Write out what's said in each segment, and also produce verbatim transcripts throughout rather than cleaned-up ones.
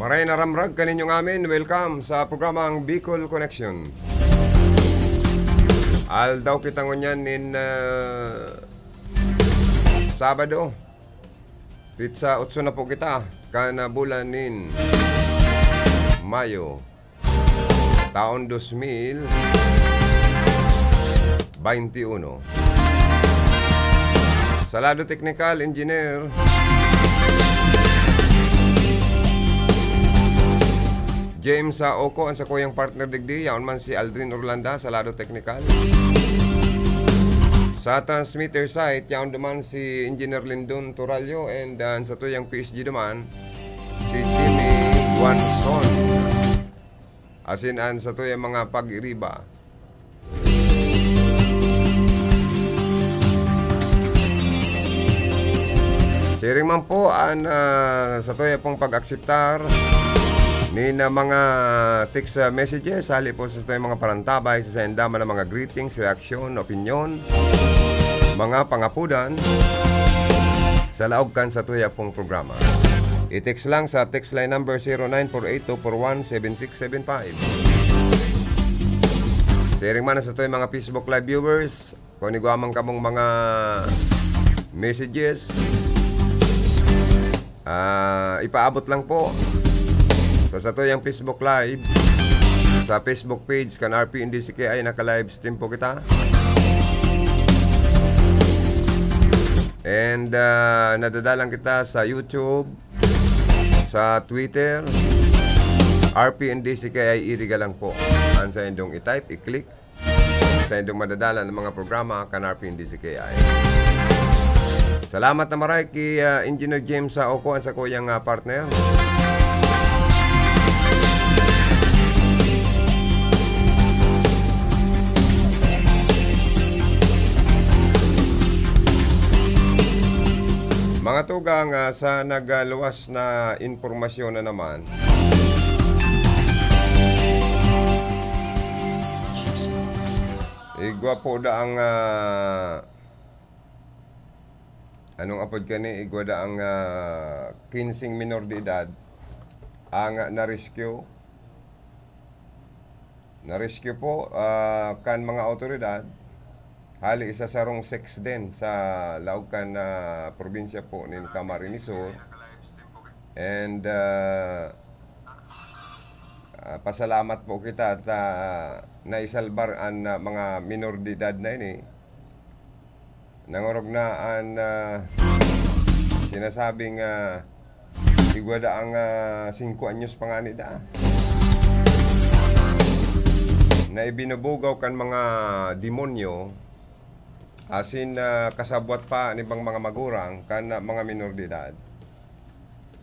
Maray na ramrag kaninyo ngamin. Welcome sa programang Bicol Connection. Aldaw kita ngunyan nin, ah, Sabado. Pitsa otso na po kita, kan bulan nin Mayo, taon dos mil bainti uno. Sa lado teknikal, engineer James, ah, Oco, an sakuyang partner digdi, yaon man si Aldrin Orlanda sa lado teknikal. Sa transmitter site, yaon duman si Engineer Lindon Torallo and, ah, an satuyang P S G duman, si Jimmy Guanzon. Asin an satuyang mga pag-iriba. Siring man po an, ah, satuya pong pag-akseptar nin, ah, mga text, ah, messages, hali po sa satuyang mga parantabay, sa saindang mga greetings, reaksyon, opinyon, mga pangapodan, sa laog kan satuya pong programa. I-text lang sa text line number zero nine four eight two four one seven six seven five. Siring man sa satuya mga Facebook Live viewers, kung igwa man kamong mga messages, ah, ipaabot lang po sa satuyang Facebook Live, sa Facebook page kan R P N D C K I, naka-live stream po kita. And, ah, nadadalan kita sa YouTube, sa Twitter, R P N D C K I Iriga lang po. An saindong i-type, i-click, saindong madadalan an mga programa kan R P N D C K I. Salamat na maray ki, ah, Engineer James, ah, Oco, an sakuyang, ah, partner. Mga tugang, ah, sa nagluwas na impormasyon na naman. Igwa po daang, ah, anong apod kani? Igwa daang, ah, kinseng minor de edad ang, ah, na-rescue. Na-rescue po, ah, kan mga awtoridad, hali sa sarong SECSDEN sa laog kan, ah, probinsya po nin Camarines Sur. And, ah, ah, pasalamat po kita ta naisalbar an, ah, mga minor de edad na ini. Nangorog na an, ah, sinasabing, ah, igwa daang, ah, singko anyos pa ngani daa, na ibinubugaw kan mga demonyo, asin, ah, kasabwat pa nin ibang mga magurang kan, ah, mga minor de edad.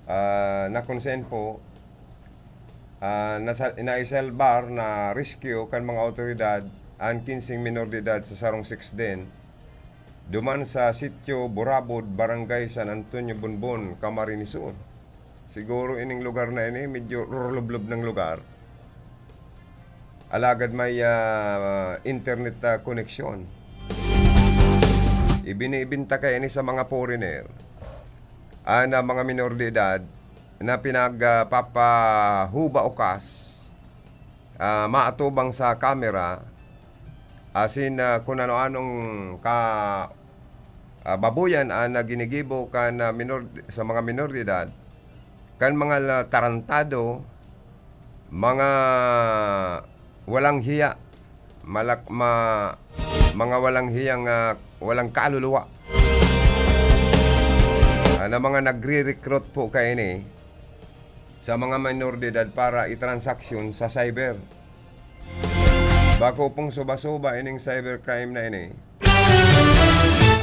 Ah, na-consent po, ah, nasa-, naisalbar, na-rescue kan mga awtoridad an kinseng minor de edad sa sarong SECSDEN, duman sa Sitio Burabod, Barangay San Antonio Bonbon, Camarines Sur. Siguro ining lugar na ini, medyo rurlublob na lugar. Alagad may, ah, internet, ah, koneksyon. Ibinibinta kaya ini sa mga foreigner, ah, na mga minor de edad na pinag, ah, papahuba o kas, ah, maatubang sa kamera, asin, ah, kun ano-anong ka-, ah, babuyan an, ah, ginigibo kan, ah, minor, sa mga minor de edad, kan mga la-, tarantado, mga walang hiya, malak-, ma-, mga walang hiyang, ah, walang kaluluwa. Ah, na mga nagre-recruit po kaini sa mga minor de edad para itransaksyon sa cyber. Bako pong suba-suba ining cybercrime na ini.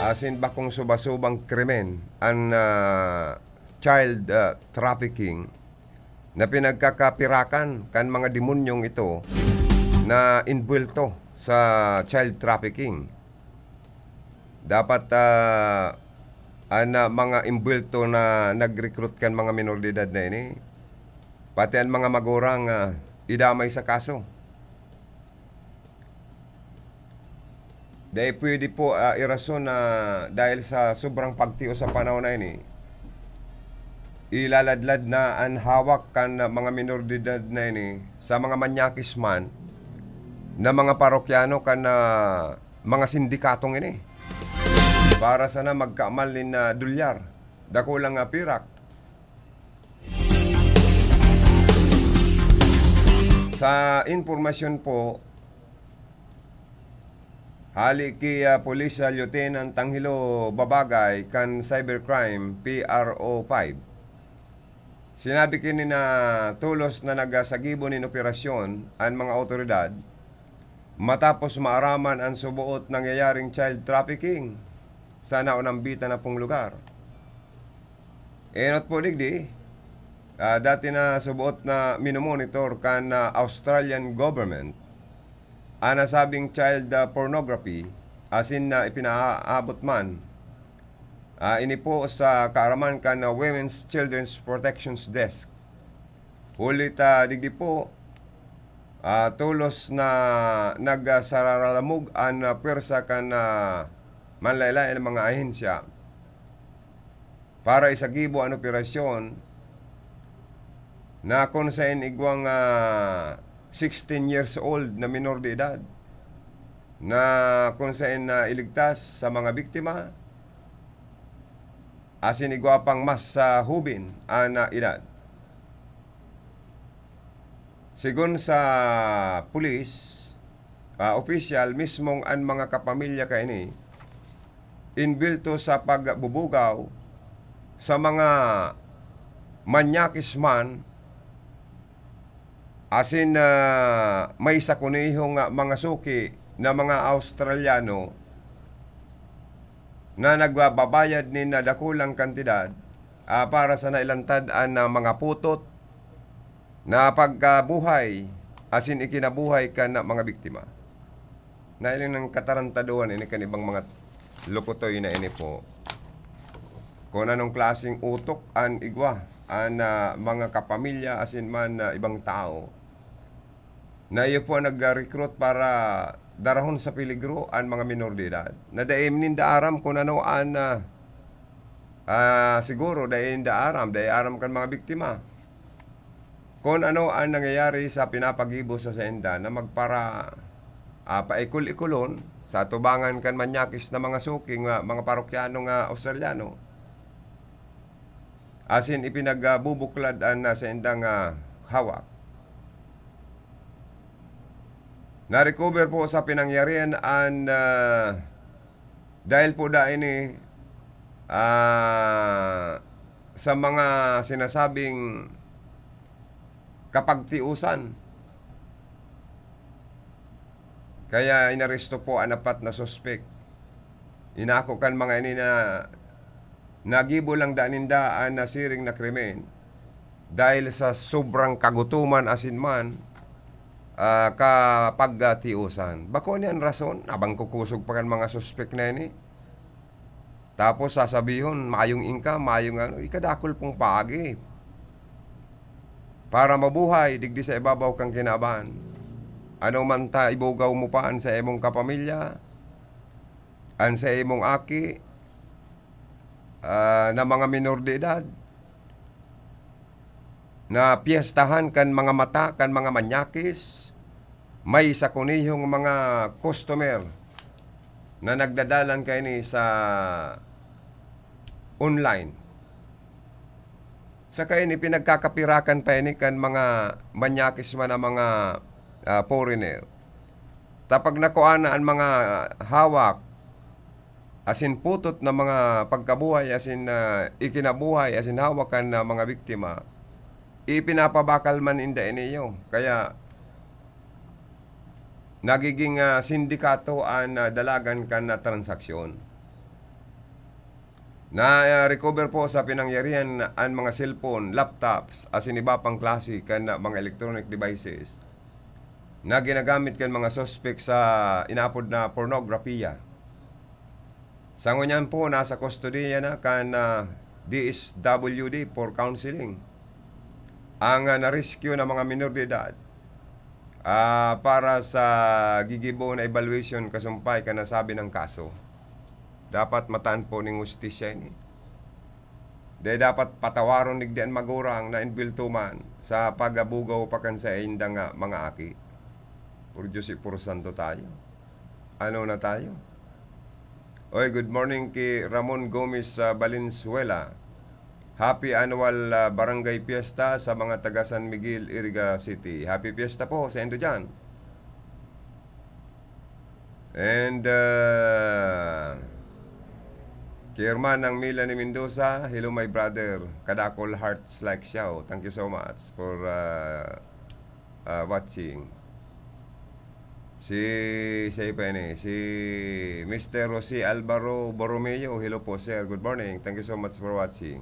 Asin bakong suba-subang krimen an, ah, child, ah, trafficking na pinagkakapirakan kan mga demonyong ito na inbuwelto sa child trafficking. Dapat, ah, an, ah, mga imbuwelto na nag-recruit kan mga minor de edad na ini, pati an mga magurang, ah, idamay sa kaso. Dai pwede po, ah, irason na dahil sa sobrang pagtios sa panahon na ini, Ilaladlad na an hawak kan mga minor de edad na ini sa mga manyakis man na mga parokyano kan, ah, mga sindikatong ini para sana magkamal nin, ah, dolyar, dakulang, ah, pirak. Sa impormasyon po, hali ki, ah, Pulis, ah, Lieutenant Angelo Babagay kan Cybercrime, P R O five. Sinabi kini na tolos na nagsagibo nin operasyon an mga awtoridad matapos maaraman an suboot nangyayaring child trafficking sa naunambitan na pong lugar. Enot po digdi, ah, dati na suboot na minomonitor kan, ah, Australian government an nasabing child, ah, pornography, asin na ipinaabot man, ah, ini po sa kaaraman kan, ah, Women's Children's Protections Desk. Huli ta digdi po, ah, tolos na nagsararamog an, ah, pwersa kan, ah, manlaen-laen na mga ahensya para isagibo an operasyon na kun saen igwang, ah, sixteen years old na minor de edad na kun saen na iligtas sa mga biktima asin igwa pang mas, ah, hubin an, ah, edad. Sigon sa pulis, ah, opisyal, mismong an mga kapamilya kaini inbilto sa pagbubugaw sa mga manyakis man asin, ah, may sakunihong, ah, mga suki na mga Australiano na nagbabayad nin, ah, dakulang kantidad, ah, para sana ilantad an, ah, mga putot na pagkabuhay asin ikinabuhay kan, ah, mga biktima. Nahiling nang katarantaduhan ini kan ibang mga lokotoy na ini po. Kun anong klaseng utok an igwa, an, ah, mga kapamilya asin man, ah, ibang tawo na iyo po ang nag-recruit para darahon sa peligro an mga minor de edad, na dai ninda aram kun ano an, ah, ah, siguro dai ninda aram, dai aram kan mga biktima kun ano an nangyayari sa pinapagibo sa sainda na magpara-, ah, paikol-ikolon sa atubangan kan manyakis na mga suki nga mga parokyano nga Australiano, asin ipinagbubuklad an, ah, saindang, ah, hawak. Na-recover po sa pinangyarihan an, ah, dahil po dai ini, ah, sa mga sinasabing kapagtiusan. Kaya inaresto po an apat na suspek. Inako kan mga ini na nagibo lang da ninda an nasiring na krimen dahil sa sobrang kagutoman asin man, ah, kapagtiusan. Bako niyan rason, abang kukusog pa kan mga suspek na ini. Tapos sasabihon, mayong income, mayong ano, ikadakul pong paagi para mabuhay digdi sa ibabaw kan kinaban. Ano man ta, ibugaw mo pa an sa imong kapamilya, an sa imong aki, ah, na mga minor de edad, na piyestahan kan mga mata kan mga manyakis, may sakunihong mga customer na nagdadalan kaini sa online. Saka ini pinagkakapirakan pa ini kan mga manyakis man na mga, ah, foreigner. Ta pag nakuha na an mga hawak asin putot na mga pagkabuhay asin, ah, ikinabuhay asin hawak kan, ah, mga biktima, ipinapabakal man ninda ini iyo. Kaya nagiging, ah, sindikato an, ah, dalagan kan, ah, transaksyon. Na, ah, recover po sa pinangyarihan an mga cellphone, laptops, asin iba pang klase kan, ah, mga electronic devices na ginagamit kan mga suspek sa inaapod na pornograpiya. Sa ngunyan po, nasa kustodiya na kan, ah, D S W D for counseling ang, ah, na-rescue na mga minor de edad, ah, para sa gigibo na evaluation kasumpay kan nasabing kaso. Dapat mataan po ning hustisya ini. Dai dapat patawaron digdi an magurang na inbilto man sa pagbugaw pa kan saindang, ah, mga aki. Por Diyos, iporsanto tayo. Ano na tayo? Oy, good morning ki Ramon Gomez sa Valenzuela. Happy annual, ah, barangay fiesta sa mga taga San Miguel, Iriga City. Happy fiesta po sa indo diyan. And, ah, ki Hermanang Melanie Mendoza, "Hello, my brother. Kadakul hearts like siya, oh. Thank you so much for, ah, ah, watching." Si, siya pa ini, si Mister Jose Alvaro Borromeo. "Hello po, sir. Good morning. Thank you so much for watching."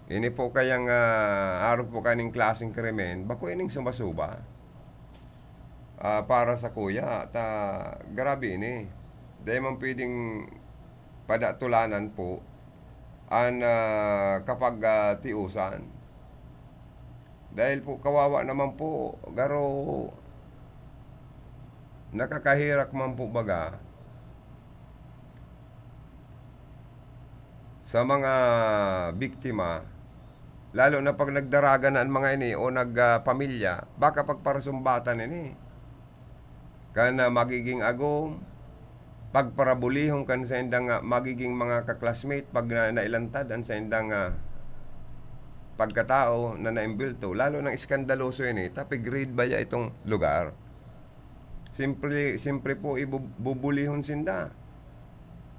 Ini po kayang, ah, arog po kaning klaseng krimen, bako ining sumasuba. Ah, para sakuya, ta grabe ini. Dai man pwedeng padatulanan po an, ah, kapag, ah, tiusan. Dahil po kawawa naman po, garo nakakaherak man po baga sa mga biktima, lalo na pag nagdaraga na an mga ini o nag, ah, pamilya, baka pagparasumbatan ini. Kan, ah, magiging agom, pagparabulihon kan saindang, ah, magiging mga ka-classmate pag na, nailantad an saindang, ah, pagkatao na naimbulto. Lalo nang iskandaloso ini, ta pig-raid baya itong lugar. Siyempre, siyempre po, ibu-, bubulihon sinda.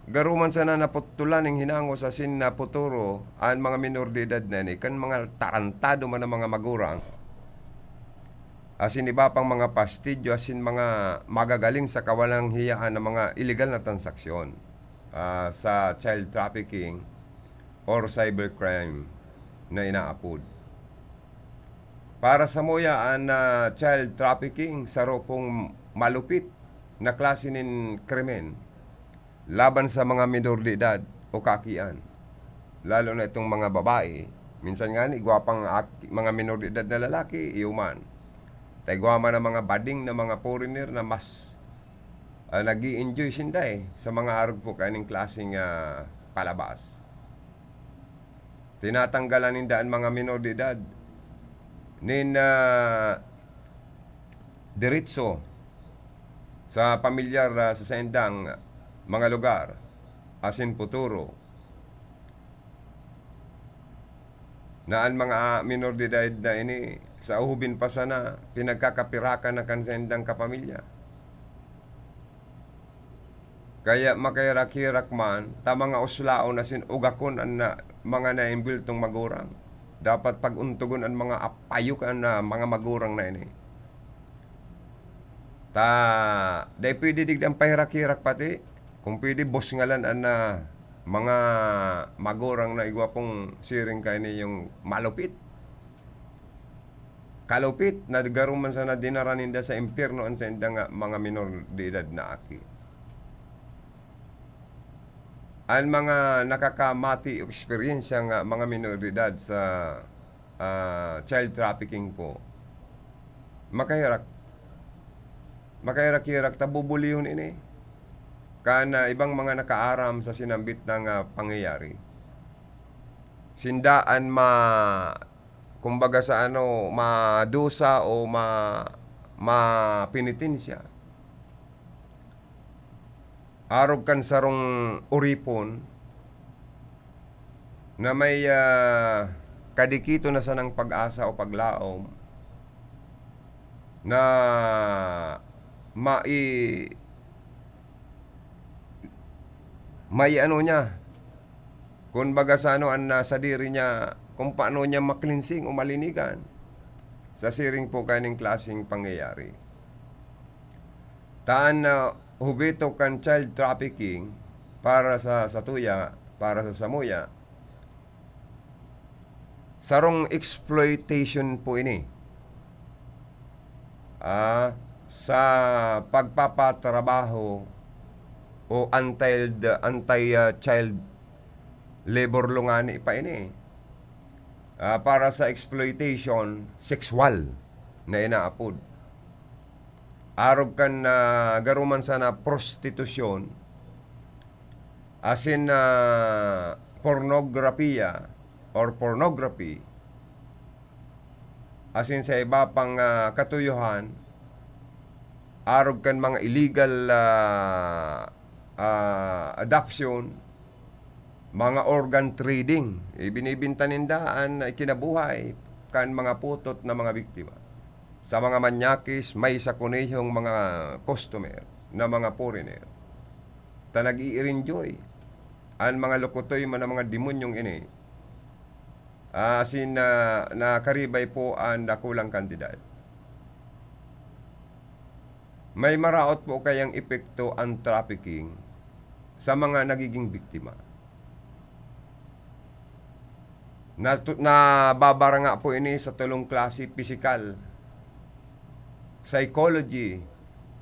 Garo man sana naputulan ning hinangos asin naputuro an mga minor de edad na ini kan mga tarantado man na mga magurang, asin iba pang mga pastidyo asin mga magagaling sa kawalang hiyaan na mga iligal na transaksyon, ah, sa child trafficking or cybercrime na inaapod. Para samuya, an, ah, child trafficking saro pong malupit na klase nin krimen laban sa mga minor de edad o kaakian, lalo na itong mga babae. Minsan ngani, gwapang aki-, mga minor de edad na lalaki, iyo man. Ta igwa man an mga bading na mga foreigner na mas, ah, nag-i-enjoy sinda, eh, sa mga arog po kaning klaseng, ah, palabas. Tinatanggalan ninda an mga minor de edad nin, ah, diretso sa pamilyar, ah, sa saindang mga lugar asin futuro, na an mga minor de edad na ini, sa uhubin pa sana, pinagkakapirakan na kan saindang kapamilya. Kaya makaherak-herak man ta mga uslaon asin ugakon an na, mga naimbultong magurang. Dapat pag-untogon an mga apayok an, ah, mga magurang na ini. Ta, dai pwede digdi an paherak-herak pati. Kung pwede, busngalan an, ah, mga magurang na igwa pong siring kaini yung malupit. Kalupit na garo man sana dinara ninda sa impyerno an saindang, ah, mga minor de edad na aki. An mga nakakamati o eksperyensya nga mga minor de edad sa, ah, child trafficking po, makaherak, makaherak-herak ta bubulihon ini kan, ah, ibang mga nakaaram sa sinambit na nga pangyayari. Sinda an ma-, kumbaga sa ano, madusa o ma-, mapenitensya. Arog kan sarong oripon na may, ah, kadikito na sanang pag-asa o paglaom na mai-, mai-ano niya, kun baga sa ano, an, ah, sadiri niya, kung paano niya ma-cleansing o malinigan sa siring po kaning klaseng pangyayari. Ta an, ah, hubito kan child trafficking para sa satuya, para sa samuya, sarong exploitation po ini, ah, sa pagpapatrabaho o untitled, anti, ah, child labor law ngani pa ini, ah, para sa exploitation sexual na inaapod. Arog kan, ah, garo man sana prostitusyon, asin, ah, pornograpiya or pornography, asin sa iba pang, ah, katuyohan, arog kan mga illegal, ah, ah, adoption, mga organ trading. Ibinibinta ninda an kinabuhay kan mga putot na mga biktima. Sa mga manyakis, may sa kunihong mga customer na mga foreigner. Ta nag-i-enjoy an mga lokotoy man na mga demonyong ini. Ah, asin na nakaribay po an dakulang kantidad. May maraot po kayang epekto an trafficking sa mga nagiging biktima. Natu-, nababaranga po ini sa tolong klase, pisikal, psychology,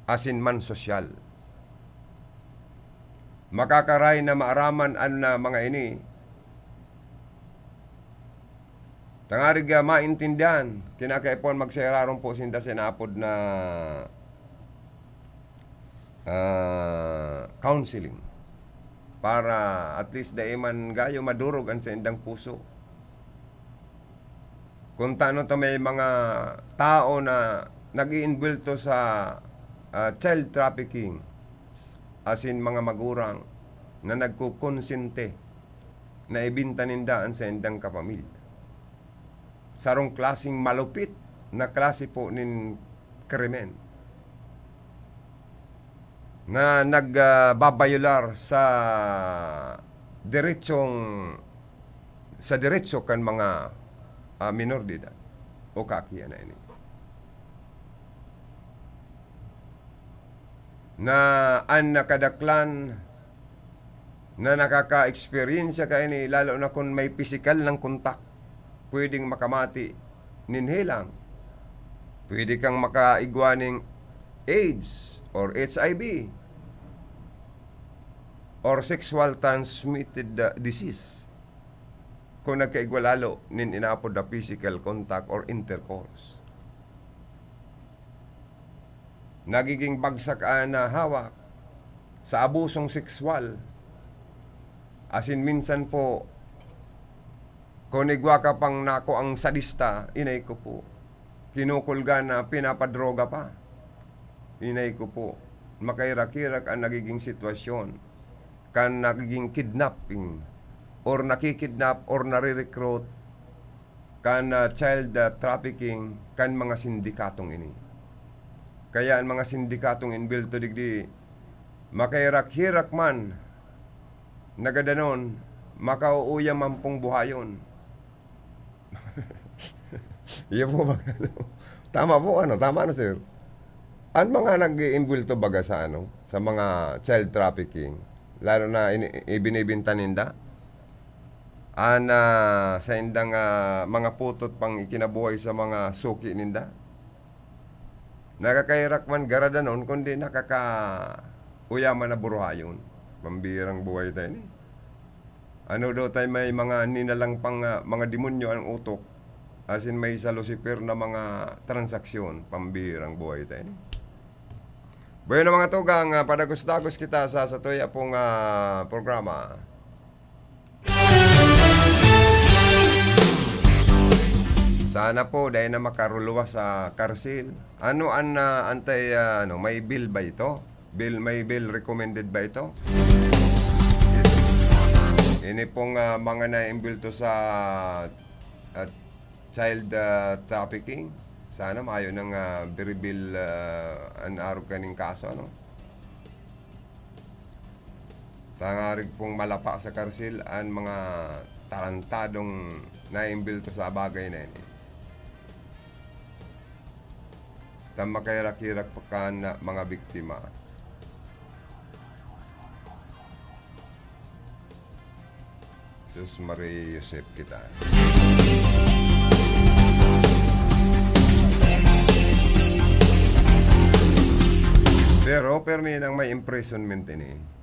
asin man sosyal. Makakaray na maaraman an, ah, mga ini, tangarig, ah, maintindihan, kinakaipuhan magseraron po sinda sa inaapod na, ah, counseling, para at least dai man gayo madurog an saindang puso. Kun tano ta may mga tao na nag-iimbwelto sa, ah, child trafficking, asin mga magurang na nagkukonsente na ibinta ninda an saindang kapamilya. Sarong klaseng malupit na klase po nin krimen na nag, ah, babayolar sa deretsong, sa deretso kan mga, ah, minor de edad o kaakian na ini. Na an nakadaklan na nakaka-eksperyensya kaini, lalo na kun may pisikal nang kontak, pwedeng makamati nin helang. Pwede kang makaigwa nin AIDS or H I V or sexual transmitted, uh, disease kun nagkaigwa lalo nin inaapod na physical contact or intercourse. Nagiging bagsak an, ah, hawak sa abusong sexual. Asin minsan po, kun igwa ka pang nakuang sadista, inay ko po, kinukulga na, pinapadroga pa. Inay ko po, makahirak-hirak an nagiging sitwasyon kan nagiging kidnapping or nakikidnap or nare-recruit kan, ah, child, ah, trafficking kan mga sindikatong ini. Kaya an mga sindikatong imbwelto digdi, makahirak-hirak man na gadanon, makauuyam man pong buhayon. Iyo po ba, ano? Tama po, ano? Tama na, sir. An mga nag-iimbwelto baga sa, ano, sa mga child trafficking, lalo na ini-, ibinibinta ninda, an, ah, saindang, ah, mga putot pang ikinabuhay sa mga suki ninda. Nakakahirak man garadanon, kundi nakakauyaman na buruhayon. Pambirang buhay ta ini. Ano daw tayo, may mga ninalang pang, ah, mga demonyo ang utok, asin may sa Lucifer na mga transaksyon. Pambirang buhay ta ini. Bueno, mga tugang, ah, padagos-dagos kita sa satuya pong, ah, programa. Sana po, dai na makaruluwas sa karsil. Ano an, ah, antay, ah, ano, may bill ba ito? Bill, may bill recommended ba ito? Ini pong, ah, mga naimbwelto sa, ah, child, ah, trafficking. Sana mayo nang, ah, biribil, ah, an arog kaning kaso, ano? Tangarig pong malapa sa karsil an mga tarantadong naimbwelto sa bagay na ini. Ta makahirak-hirak pa kan mga biktima. Sus, Maria Josep kita. Pero, permi nang may imprisonment ini.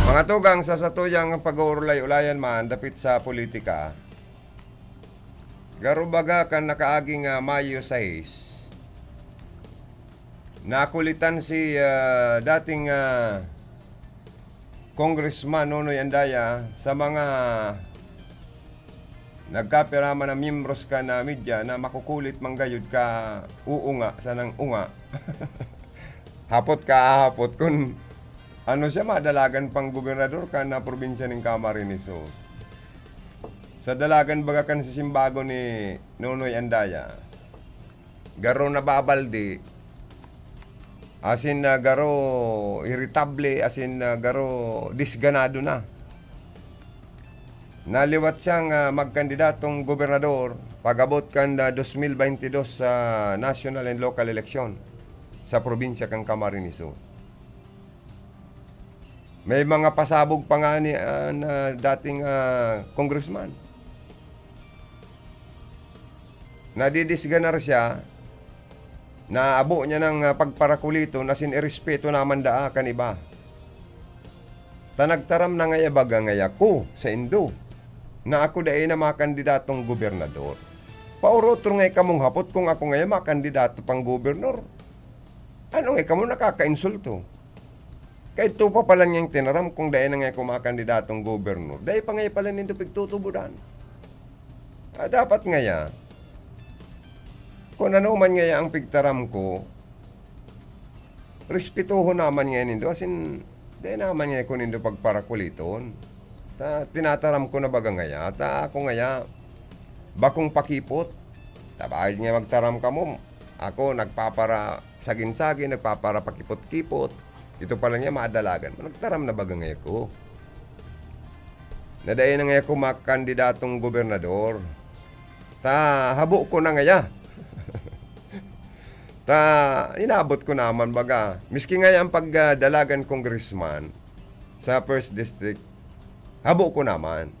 Mga tugang, sa satuyang pag-uurulay-ulayan man dapit sa politika, garo baga kan nakaaging, ah, Mayo sais, nakulitan si, ah, dating, ah, Congressman Nonoy Andaya sa mga nagkapira man na miyembros kan media na makukulit man gayud ka uunga sanang unga. Hapot ka hapot kun ano siya, madalagan pang gobernador kan probinsya nin Camarines Sur. Sa dalagan baga kan sisimbagon ni Nonoy Andaya, garo nababaldi, asin, ah, garo iritable, asin, ah, garo disganado na. Naliwat siyang, ah, magkandidatong gobernador pag-abot kan, ah, dos mil baynte dos sa national and local election sa probinsya kan Camarines Sur. May mga pasabog pa ngani an, ah, dating, ah, congressman. Nadidisganar siya, naabo niya nang, ah, pagparakuliton asin irespeto naman daa kan iba. Ta nagtaram na ngaya baga ngaya ko saindo na ako dai na makandidatong gobernador. Paorotro ngaya kamong hapot kung ako ngaya makandidato pang gobernador. Ano ngaya kamo nakakainsulto? Kaidto pa pala niyang tinaram kung dai na ngaya ako makandidatong gobernador. Dai pa ngaya pala nindo pigtutubodan. Ah, dapat ngaya, kun ano man ngaya ang pigtaram ko, respetohon naman ngaya nindo. Asin, dai naman ngaya ko nindo pagparakuliton. Ta, tinataram ko na baga ngaya. Ta, ako ngaya, bakong pakipot. Ta, bakit nga magtaram kamo? Ako, nagpapara sagin-sagin, nagpaparapakipot-kipot. Ito pa lang yan, madalagan. Nagtaram na baga ngaya ko na dai na ngaya ko makandidatong gobernador. Ta, habo ko na ngaya. Ta, inabot ko naman baga. Miski ngaya ang pagdalagan congressman sa first district, habo ko naman.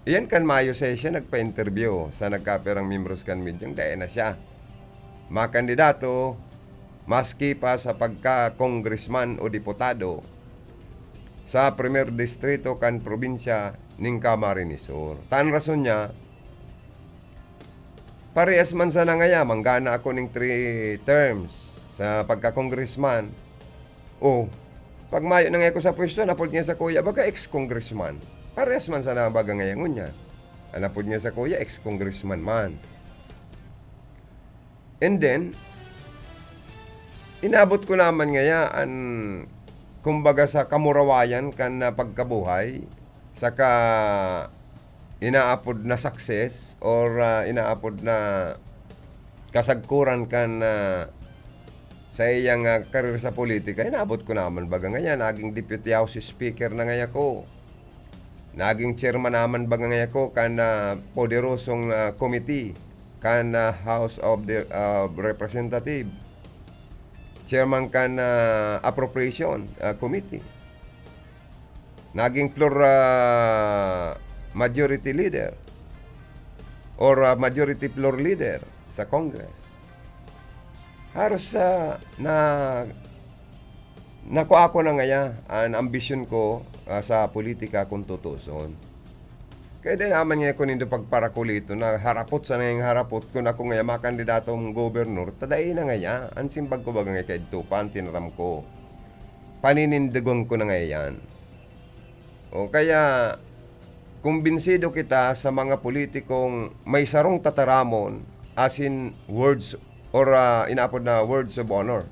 Iyan kan Mayo sais siya nagpa-interview sa nagkapirang miyembros kan media, dai na siya makandidato, maski pa sa pagka-congressman o diputado sa primer distrito kan probinsya nin Camarines Sur. Ta an rason niya, parehas man sana ngaya, manggana ako ning three terms sa pagka-congressman. O, pag mayo na ngaya ko sa pwesto, an apod niya sakuya, baga ex-congressman. Parehas man sana baga ngaya ngunyan. An apod niya sakuya, ex-congressman man. And then, inabot ko naman ngaya an, kumbaga, sa kamurawayan kan, ah, pagkabuhay, saka inaapod na success or, ah, inaapod na kasagkoran kan, ah, saiyang, ah, karir sa politika. Inabot ko naman baga ngaya, naging Deputy House Speaker na ngaya ko. Naging chairman naman baga ngaya ko kan, ah, poderosong, ah, committee, kan, ah, House of the, ah, Representative. Chairman kan, ah, Appropriation, ah, Committee. Naging floor, ah, majority leader or, ah, majority floor leader sa Congress. Haros, ah, na, nakua ko na ngaya an ambisyon ko, ah, sa politika, kung tutuson. Kaya di naman ngaya ko nindo pagparakuliton na harapot sana ngayang harapot kun ako ngaya makandidatong gobernador, ta dai na ngaya. An simbag ko baga ngaya kaidto pa, an tinaram ko, paninindigon ko na ngaya yan. O kaya, kumbinsido kita sa mga politikong may sarong tataramon, asin words or, ah, inaapod na words of honor.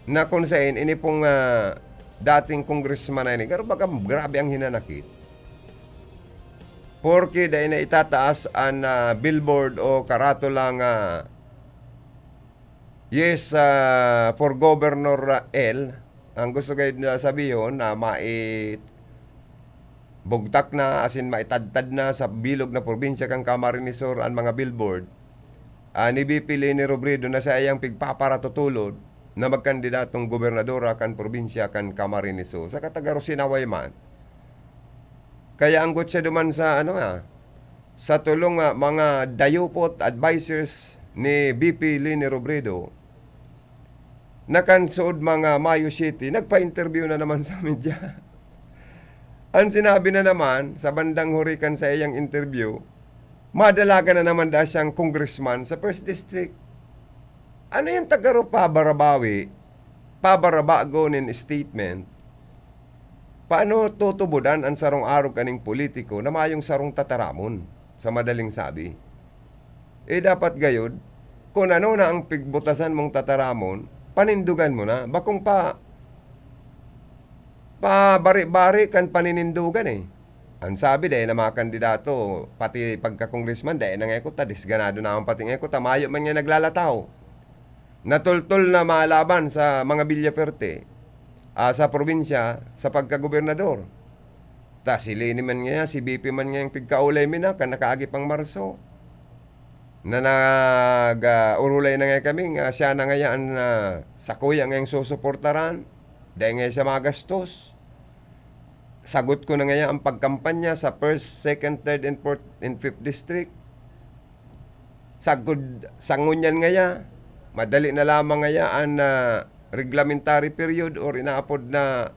Na kung sain, ini pong, ah, dating congressman na ini, pero baga grabe ang hinanakit. Porke dai na itataas an, ah, billboard o karatula nga, "Yes, ah, for Governor, ah, L." Ang gusto gayud na sabihon na mai-, bugtak na, asin maitadtad na sa bilog na probinsya kan Camarines Sur an mga billboard, ah, ni V P Leni Robredo na saiyang pigpaparatutulod na magkandidatong gobernadora kan probinsya kan Camarines Sur. Saka taga Rosinaway man. Kaya anggot siya duman sa, ano, ah, sa tolong, ah, mga dayupot advisors ni V P Leni Robredo, na kan suod mga Mayo City, nagpa-interview na naman sa media. Ang sinabi na naman, sa bandang huri kan saiyang interview, madalagan na naman daa siyang congressman sa First District. Ano yung tagaro pabarabawi, pabarabago nin statement? Paano tutubodan ang sarong arog kaning politiko na mayong sarong tataramon, sa madaling sabi? Eh, dapat gayod, kun ano na ang pigbutasan mong tataramon, panindugan mo na. Bakong pa, pabari-bari kan paninindugan eh. Ang sabi, dai na mga kandidato, pati pagka-congressman, dai na nga kuta, disganado na ang pati nga kuta, mayo man nga naglalataw. Natultol na malaban sa mga Villaferte, ah, sa probinsya, sa pagkagobernador. Ta si Leni man ngaya, si B P man ngayang pigkaulay mi na, kan nakaagi pang Marso. Na nag, ah, urulay na nga kami, nga siya na ngaya an, ah, sakuya ngayang susuportaran. Dai ngaya siya magastos. Sagot ko na ngaya ang pagkampanya sa first, second, third, and fourth, and fifth district. Sagkod, sa ngunyan ngaya, madali na lamang ngaya an, ah, reglementary period or inaapod na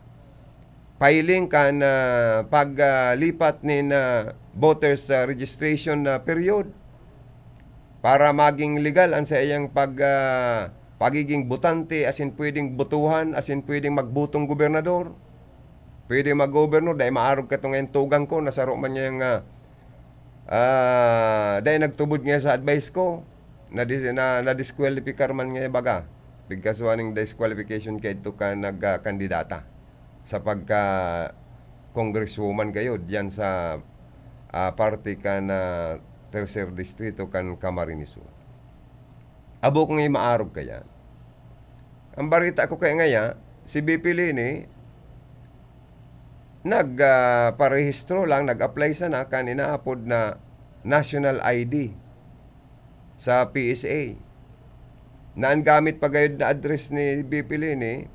filing kan, ah, pag, ah, lipat nin, ah, voters, ah, registration na period para maging legal ang saiyang pag, ah, pagiging botante, asin pwedeng botohan, asin pwedeng magbotong gobernador. Pwede mag-governor, dai maarog kato ngayon tugang ko, nasaro man niya yung, ah, ah, dai nagtubod ngayon sa advice ko. Na, na, na-disqualify man ngayon baga. Pigkasuhan ng disqualification kaidto ka nagkandidata sa pagka-congresswoman kayo diyan sa, ah, parte kan, ah, Tercer Distrito kan Camarines Sur. Abo ko ngayon maarog kaya. Ang barita ko kaya ngaya, si B P Leni, nag, ah, parehistro lang, nag-apply sana kan inaapod na national I D sa P S A. Na ang gamit pa gayod na address ni B P Leni,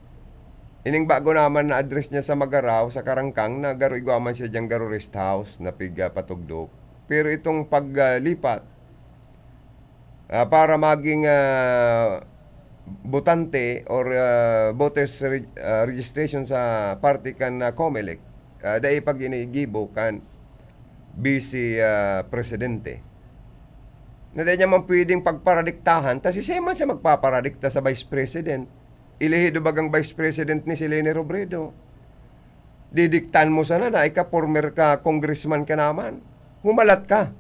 ining bago naman na address niya sa Magarao, sa Karangkang, na garo igwa man siya diyang garo rest house na pig, ah, patugdok. Pero itong paglipat, ah, para maging, ah, botante or, ah, voters re-, ah, registration sa parte kan, ah, Comelec, ah, dai pa ginigibo kan Vice, ah, Presidente. Na dai niya man pwedeng pagparadiktahan, ta siisay man siya magpaparadikta sa Vice President? Elehido bagang Vice President ni si Leni Robredo. Didiktan mo sana na ika former ka congressman ka naman. Humalat ka.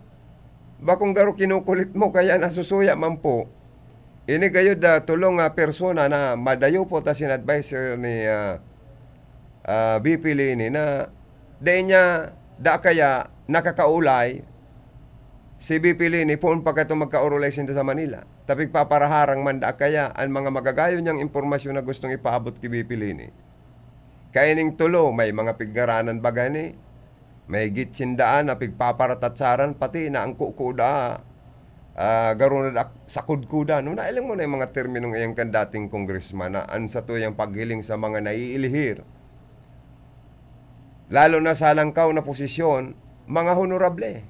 Bakong garo kinukulit mo, kaya nasusuya man po. Ini kayo da tulong nga persona na madayo po ta sin adviser ni, ah, ah, B P Leni na dai niya da kaya nakakaulay si B P Leni poon pa kato magkaurulay sinda sa Manila. Ta pigpaparaharang man da kaya an mga magagayon niyang impormasyon na gustong ipaabot ki B P Leni. Kaining tulo, may mga pigngaranan baga ni, may gitsin daan na pigpaparatatsaran, pati na ang kukuda, ah, garo na dak-, sakudkudan. No, nailing mo na yung mga terminong iyan kan dating congressman na an satuyang paghiling sa mga naiilihir. Lalo na sa langkaw na posisyon, mga honorable.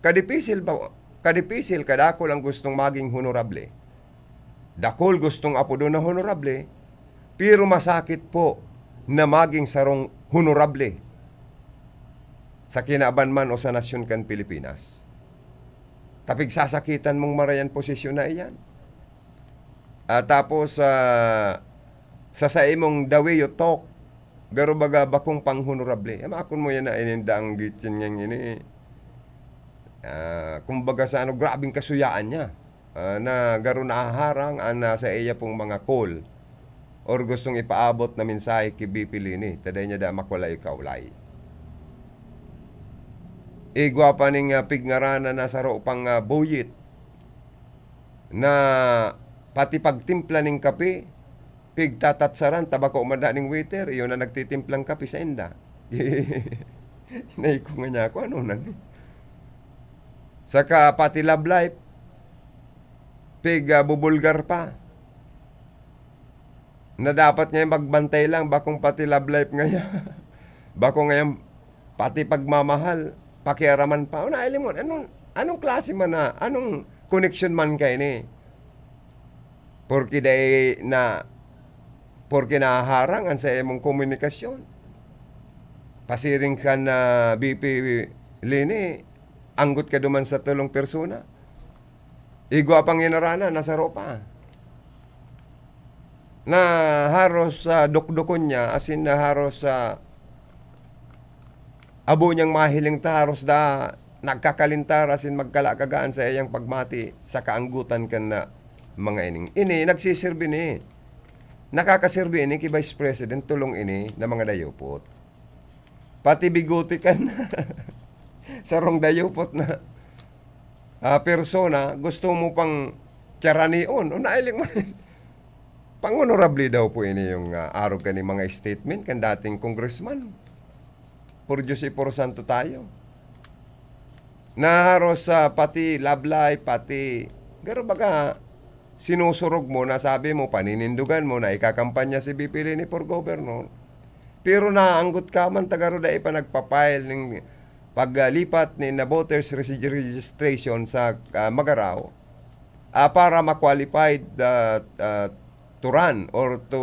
Kadipisil ba, kadipisil, kadakul ang gustong maging honorable. Dakul gustong apodon na honorable, pero masakit po na maging sarong honorable sa kinaban man o sa nasyon kan Pilipinas. Ta pigsasakitan mong marayan posisyon na iyan. Ah, tapos, ah, sa saimong the way you talk, garo baga bakong pang-honorable. Ama, akon mo yan na ininda ang gitsin niyang ini. Ah, kumbaga sa ano, grabing kasuyaan niya. Ah, na garo nahaharang an, ah, sa iya pong mga call or gustong ipaabot na mensahe ki B P Leni, ta dai niya da makulay-kaulay. Igwa pa ning, ah, pigngaranan na saro pang, ah, buyit na pati pagtimpla ning kape, pigtatatsaran, ta bako man da ning waiter, iyo na nagtitimplang kape sainda. Hinay ko nga niya, kung ano na ni. Saka pati love life, pig, ah, bubulgar pa. Na dapat ngayon magbantay lang, bakong pati love life ngaya. Bako ngayon, pati pagmamahal, pakiaraman pa. Una, alam mo, anong, anong klase man na, anong connection man kayo ni? Porque dai na Porke nahaharang an saimong komunikasyon. Pasiring kan, ah, B P Leni, anggot ka duman sa tolong persona. Igwa pang inarana, nasaro pa. Na haros, ah, dokdokon niya, as in, na haros, ah, abo niyang mahiling ta, haros da nagkakalintar, as in, magkalakagaan sa iyang pagmati sa kaanggotan kan na mga ining. Ini, nagsiserbi ni, nakakaserbi ini ki Vice President, tolong ini na mga dayupot. Pati bigote kan sarong dayupot na, ah, persona, gusto mo pang charanion. O, nailing mo rin. Pang-honorable daw po ini yung, ah, arog kaning mga statement kan dating congressman. Por Diyos y por santo tayo. Na haros, ah, pati love life, pati, garo baga, sinusurog mo, na sabi mo, paninindugan mo, na ikakampanya si B P Leni for governor. Pero naanggot ka man, ta garo dai pa nagpa-file ning paglipat nin na voters regi-, registration sa, ah, Magarao, ah, para ma-qualified, ah, ah, to run or to,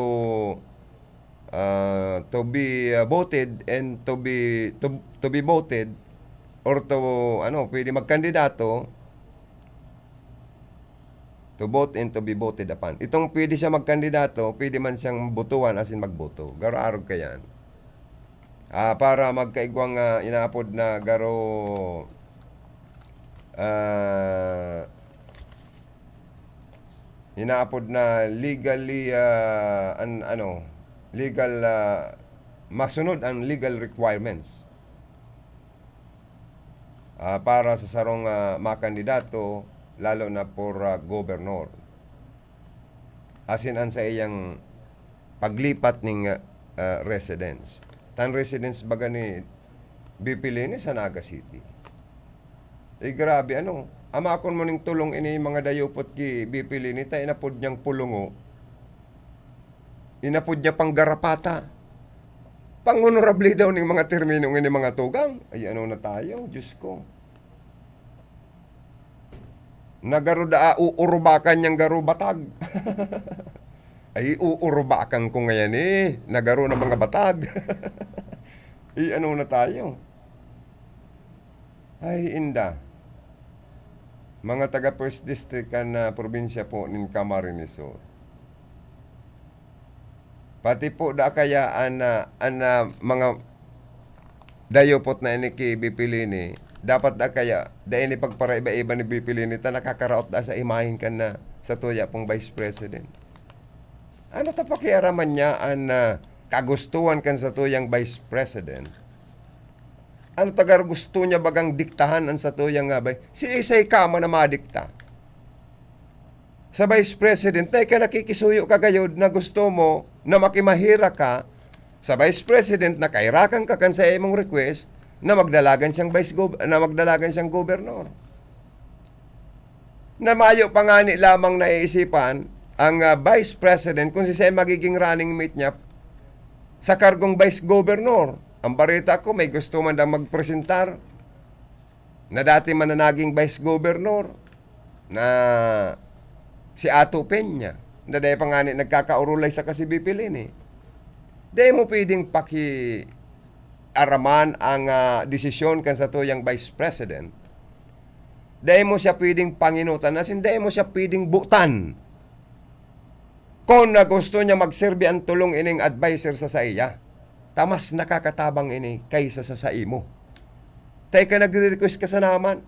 ah, to be, ah, voted and to be, to, to be voted or to, ano, pwede magkandidato, to vote and to be voted upon. Itong pwede siya magkandidato, pwede man siyang botohan, as in magboto. Garo arog ka yan. Ah, para magkaigwang, ah, inaapod na garo, ah, inaapod na legally, ah, an-, ano, legal, ah, masunod ang legal requirements. Ah, para sa sarong, ah, mga kandidato, lalo na for, ah, gobernador. Asin an saiyang paglipat ning, ah, residence. Tan residence baga ni B P Leni sa Naga City. Eh, grabe, ano, amakon mo ning tolong ini, mga dayupot ki B P Leni, ta inapod niyang pulungo. Inapod niya pang garapata. Pang-honorable daw ning mga termino ngini, mga tugang. Ay, ano na tayo, Diyos ko. Nagaro daa uurubakan niyang garo batag. Ay, uurubakan ko ngayon eh. Nagaro na mga batag. Ay, ano na tayo? Ay, inda. Mga taga First District kan, ah, probinsya po nin Camarines Sur. Pati po da kaya an, ah, an, ah, mga dayupot na ini ki B P Leni, dapat da kaya, da ini pagparaiba-iba ni B P Leni, ta nakakaraot da sa imahen kan na sa tuya pong Vice President. Ano ta pakiaraman niya an, ah, kagustuhan kan sa tuyang Vice President? Ano tagar gusto niya bagang diktahan an satuyang nga bay-, siisay ka man na madikta? Sa Vice President, na ika nakikisuyo ka gayod na gusto mo na makimahira ka sa Vice President, na kairakan ka kan sa imong request na magdalagan siyang vice gov-, na magdalagan siyang gobernador. Na mayo pa ngani lamang naiisipan ang, ah, Vice President kung siisay magiging running mate niya sa kargong Vice Governor. Ang bareta ko, may gusto man daw magpresentar na dati man na naging Vice Governor na si Ato Peña, na dai pa ngani nagkakaurulay sa kasi bipilin eh. Dai mo pwedeng pakiaraman ang, ah, desisyon kan satuyang Vice President. Dai mo siya pwedeng panginutan, as in, dai mo siya pwedeng butan. Kung na gusto niya magserbi ang tolong ining adviser sa saiya, ta mas nakakatabang ini kaysa sa saimo. Ta ika nagre-request ka sana man.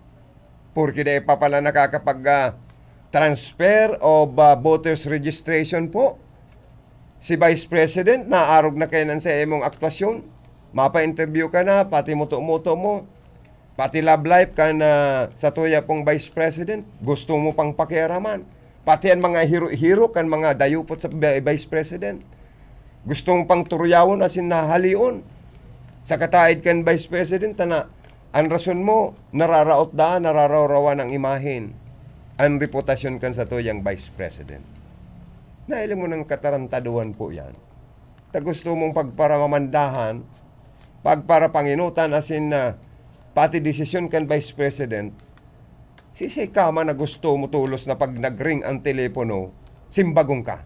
Porke dai pa pala nakakapag, ah, transfer o ba voters registration po. Si Vice President, naarog na kaiyan sa imong aktuasyon. Mapa-interview ka na, pati muto-muto mo. Pati love life kan, ah, satuya pong Vice President, gusto mo pang pakiaraman. Pati ang mga hiro-hiro kan mga dayupot sa bi-, Vice President, gusto mo pang turuyawon asin hahalion. Sa kataid kan Vice President, tana, an rason mo, nararaot daan, nararawrawan ang imahen, an reputasyon kan satuyang Vice President. Nahiling mo ng katarantaduhan po yan. Ta gusto mong pagparamamandahan, pagparapanginutan, asin na pati desisyon kan Vice President, sisay ka man na gusto mo tolos na pag nag-ring ang telepono, simbagong ka.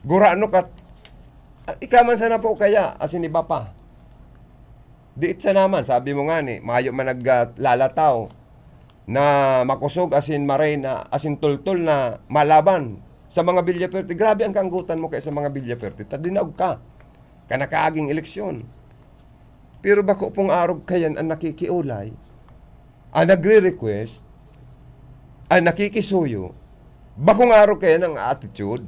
Gurano ka, Ika man sana po kaya, asin iba pa. Diit sana man, sabi mo nga ni, mayo man naglalataw na makosog asin maray na asin toltol na malaban sa mga Villaferte. Grabe ang kaanggotan mo kaya sa mga Villaferte. Ta dinaog ka. Ka nakaaging eleksyon. Pero bako pong arog kayan ang nakikiulay, ang nagre-request, ang nakikisuyo, bakong arog kayan ang attitude.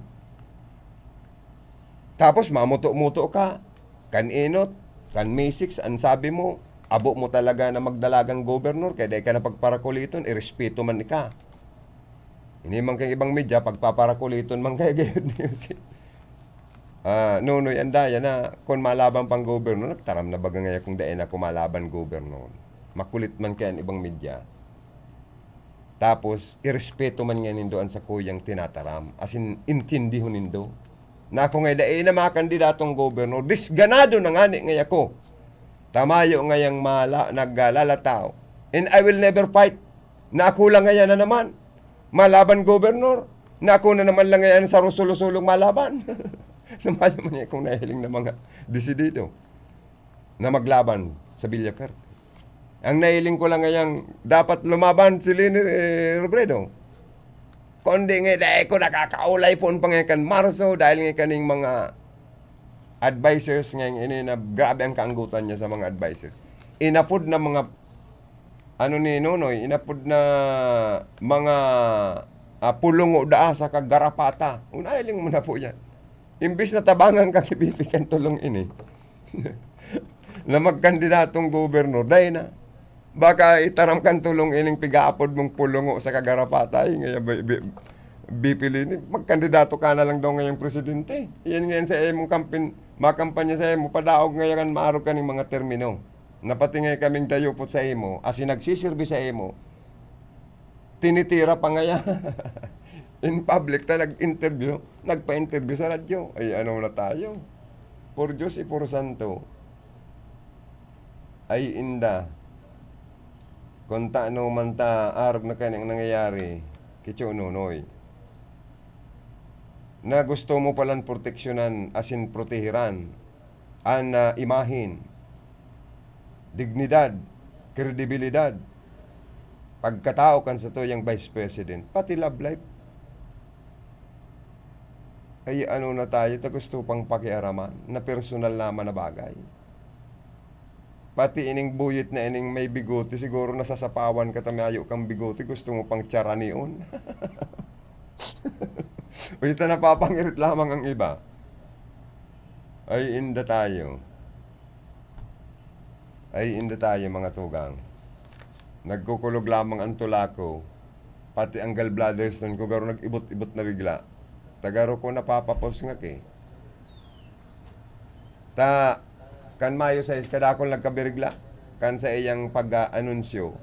Tapos mamuto-muto ka, kan enot, kan May six, ang sabi mo, abo mo talaga na magdalagang gobernador, kaya dai ka na pagparakuliton, irespeto man ika. Ini man kang ibang media, pagpaparakuliton man kayo gayud niyo si, ah, Nonoy Andaya na kun malaban pang gobernador, nagtaram na baga ngaya kung dai na ako malaban gobernador. Makulit man kaya ang ibang media. Tapos, irespeto man nga nindo an sakuyang tinataram. As in, intindihon nindo. Na ako ngay dai na makandidatong gobernador, disganado na ngani ngay ako. Tamayo ngayang mala-, naglalataw. And I will never fight. Na ako lang ngayan na naman. Malaban gobernador. Na ako na naman lang ngayan sa rusulo-sulong malaban. Namayo man niya kung nahiling na mga desidido na maglaban sa Villaferte. Ang nahiling ko lang ngayang dapat lumaban si Leni, eh, Robredo. Kundi nga, dahil ko nakakaulay po ang pangakan Marso, dahil nga kaning mga advisors ngayong ini na grabe ang kaanggutan niya sa mga advisors. Inapod na mga, ano ni Nonoy, inapod na mga, ah, pulungo daa sa kagarapata. Unahiling mo na po yan. Imbis na tabangan ka, kibibi kan tulong ini. Na magkandidatong gobernador, dai na. Baka itaram kan tulong ining pigaapod mong pulungo sa kagarapatay, ngaya bi-, bi-, bipili ni, magkandidato ka na lang daw ngayong presidente. Yan ngayon sa imong kampin-, makampanya sa imo, padaog ngayon kan maarog kaning mga termino. Napatingay kaming dayupot sa imo, asin nagsisirbi sa imo, tinitira pa ngaya. In public ta nag-interview, nagpa-interview sa radyo. Ay, ano na tayo? Por Diyos y por santo. Ay, inda. Kung tano man ta arog na kanyang nangyayari, kicho Nonoy. Na gusto mo palan proteksyonan asin protehiran an, ah, imahen, dignidad, kredibilidad, pagkatao kan satuyang Vice President, pati love life. Ay, ano na tayo, ta gusto pang pakiaraman na personal naman na bagay. Pati ining buyit na ining may bigote, siguro nasasapawan ka ta mayo kang bigote, gusto mo pang tsaranion. Uy, ta napapangirit lamang ang iba. Ay, inda tayo. Ay, inda tayo, mga tugang. Nagkukulog lamang ang tulak ko. Pati ang gallbladder stone ko, garo nag-ibot-ibot na bigla. Ta garo ko napapapos ngak eh. Ta, kan Mayo sais, kadakul nagkabirigla. Kan sa iyang pag-aanunsyo.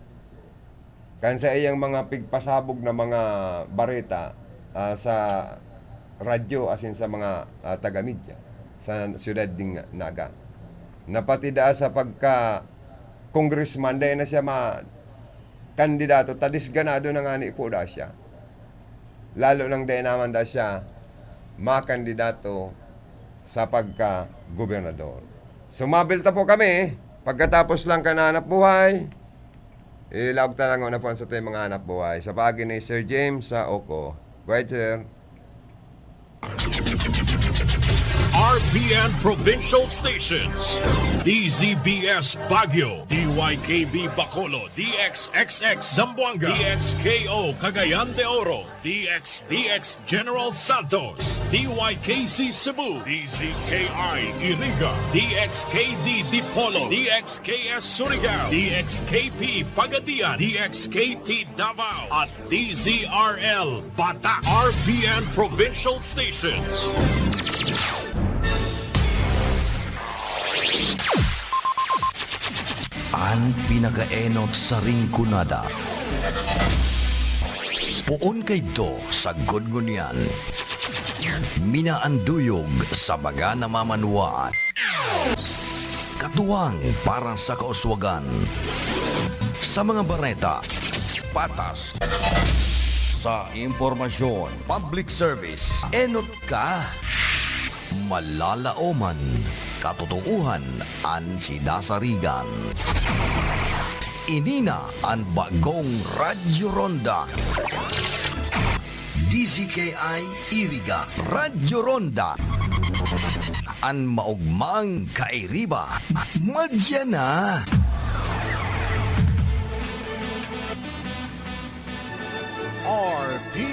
Kan sa iyang mga pigpasabog na mga bareta, ah, sa radyo asin sa mga, ah, taga-media sa siyudad ding Naga. Na pati daa sa pagka-congressman, dai na siya ma-, kandidato, ta disganado na ngani po daa siya. Lalo nang dai naman daa siya makandidato sa pagka-gobernador. Sumabil ta po kami, pagkatapos lang kan hanap buhay, ilaog ta lang na po ang satuyang mga hanap buhay. Sa paagi ni Sir James sa Oko. Go ahead, sir. R P N Provincial Stations, D Z B S Baguio, D Y K B Bacolod, D X X X Zamboanga, D X K O Cagayan de Oro, D X D X General Santos, D Y K C Cebu, D Z K I Iriga, D X K D Dipolog, D X K S Surigao, D X K P Pagadian, D X K T Davao, at D Z R L Batak, R P N Provincial Stations. An pinakaenot sa Rinconada. Poon kaidto sagkod ngunyan. Minaanduyog sa mga namamanwaan. Katuwang para sa kauswagan. Sa mga bareta, patas. Sa impormasyon, public service, enot ka. Malalaoman, katotoohan an sinasarigan. Ini na an bagong Radyo Ronda. D Z K I Iriga, Radyo Ronda. An maogmang kairiba, madya na. R P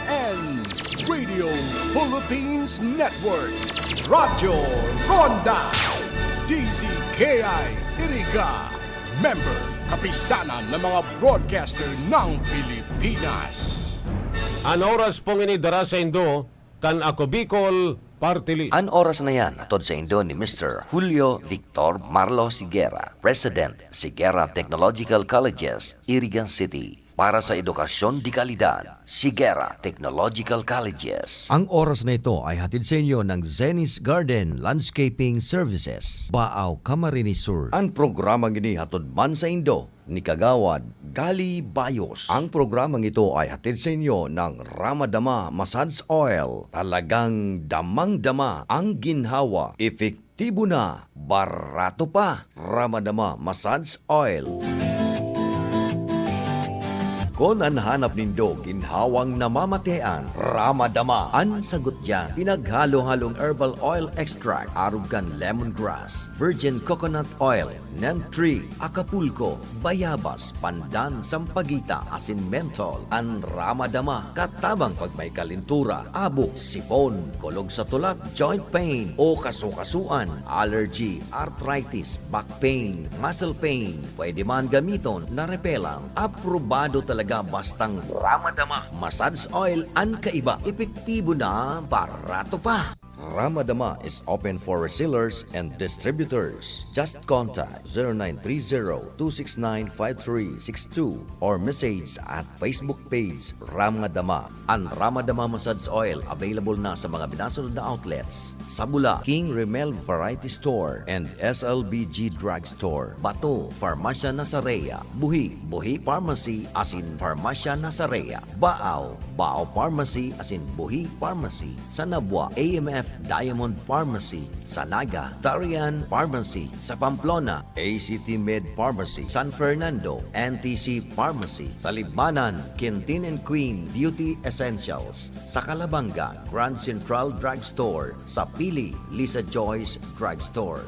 N, Radio Philippines Network, Radyo Ronda, D Z K I Iriga, member, Kapisanan ng mga Broadcaster ng Pilipinas. An oras pong ini dara saindo kan Ako Bicol Party List. An oras na yan, hatod saindo ni Mister Julio Victor Marlos Higuera, President, Higuera Technological Colleges, Iriga City. Para sa edukasyon de kalidad, Higuera Technological Colleges. Ang oras na ito ay hatid sa inyo ng Zenith Garden Landscaping Services, Baao, Camarines Sur. An programang ini hatod man saindo ni Kagawad Gali Bayos. Ang programang ito ay hatid sa inyo ng Ramadama Massage Oil. Talagang damang-dama ang ginhawa, epektibo na, barato pa. Ramadama Massage Oil. Kun an hanap nindo ginhawang namamatean, Ramadama an sagot diyan. Pinaghalo-halong herbal oil extract, arog kan lemongrass, virgin coconut oil, neem tree, Acapulco, bayabas, pandan, sampaguita, asin menthol. An Ramadama, katabang pag may kalentura, abo, sipon, kulog sa tulak, joint pain, o kasukasuan, allergy, arthritis, back pain, muscle pain. Pwede man gamiton na repellent. Aprobado talaga bastang Ramadama. Massage oil an kaiba, epektibo na, barato pa. Ramadama is open for resellers and distributors. Just contact zero nine three zero two six nine five three six two or message at Facebook page Ramadama. An Ramadama Massage Oil available na sa mga binasunod na outlets: Sabula, King Remel Variety Store and S L B G Drugstore, Bato, Farmasya Nasarea, Buhi, Buhi Pharmacy asin Farmasya Nasarea, Baao, Baao Pharmacy asin Buhi Pharmacy, Sanabua, A M F Diamond Pharmacy, sa Naga, Tarian Pharmacy, sa Pamplona, A C T Med Pharmacy, San Fernando, N T C Pharmacy, sa Libmanan, Quintin and Queen Beauty Essentials, sa Calabanga, Grand Central Drugstore, sa Pili, Lisa Joyce Drugstore.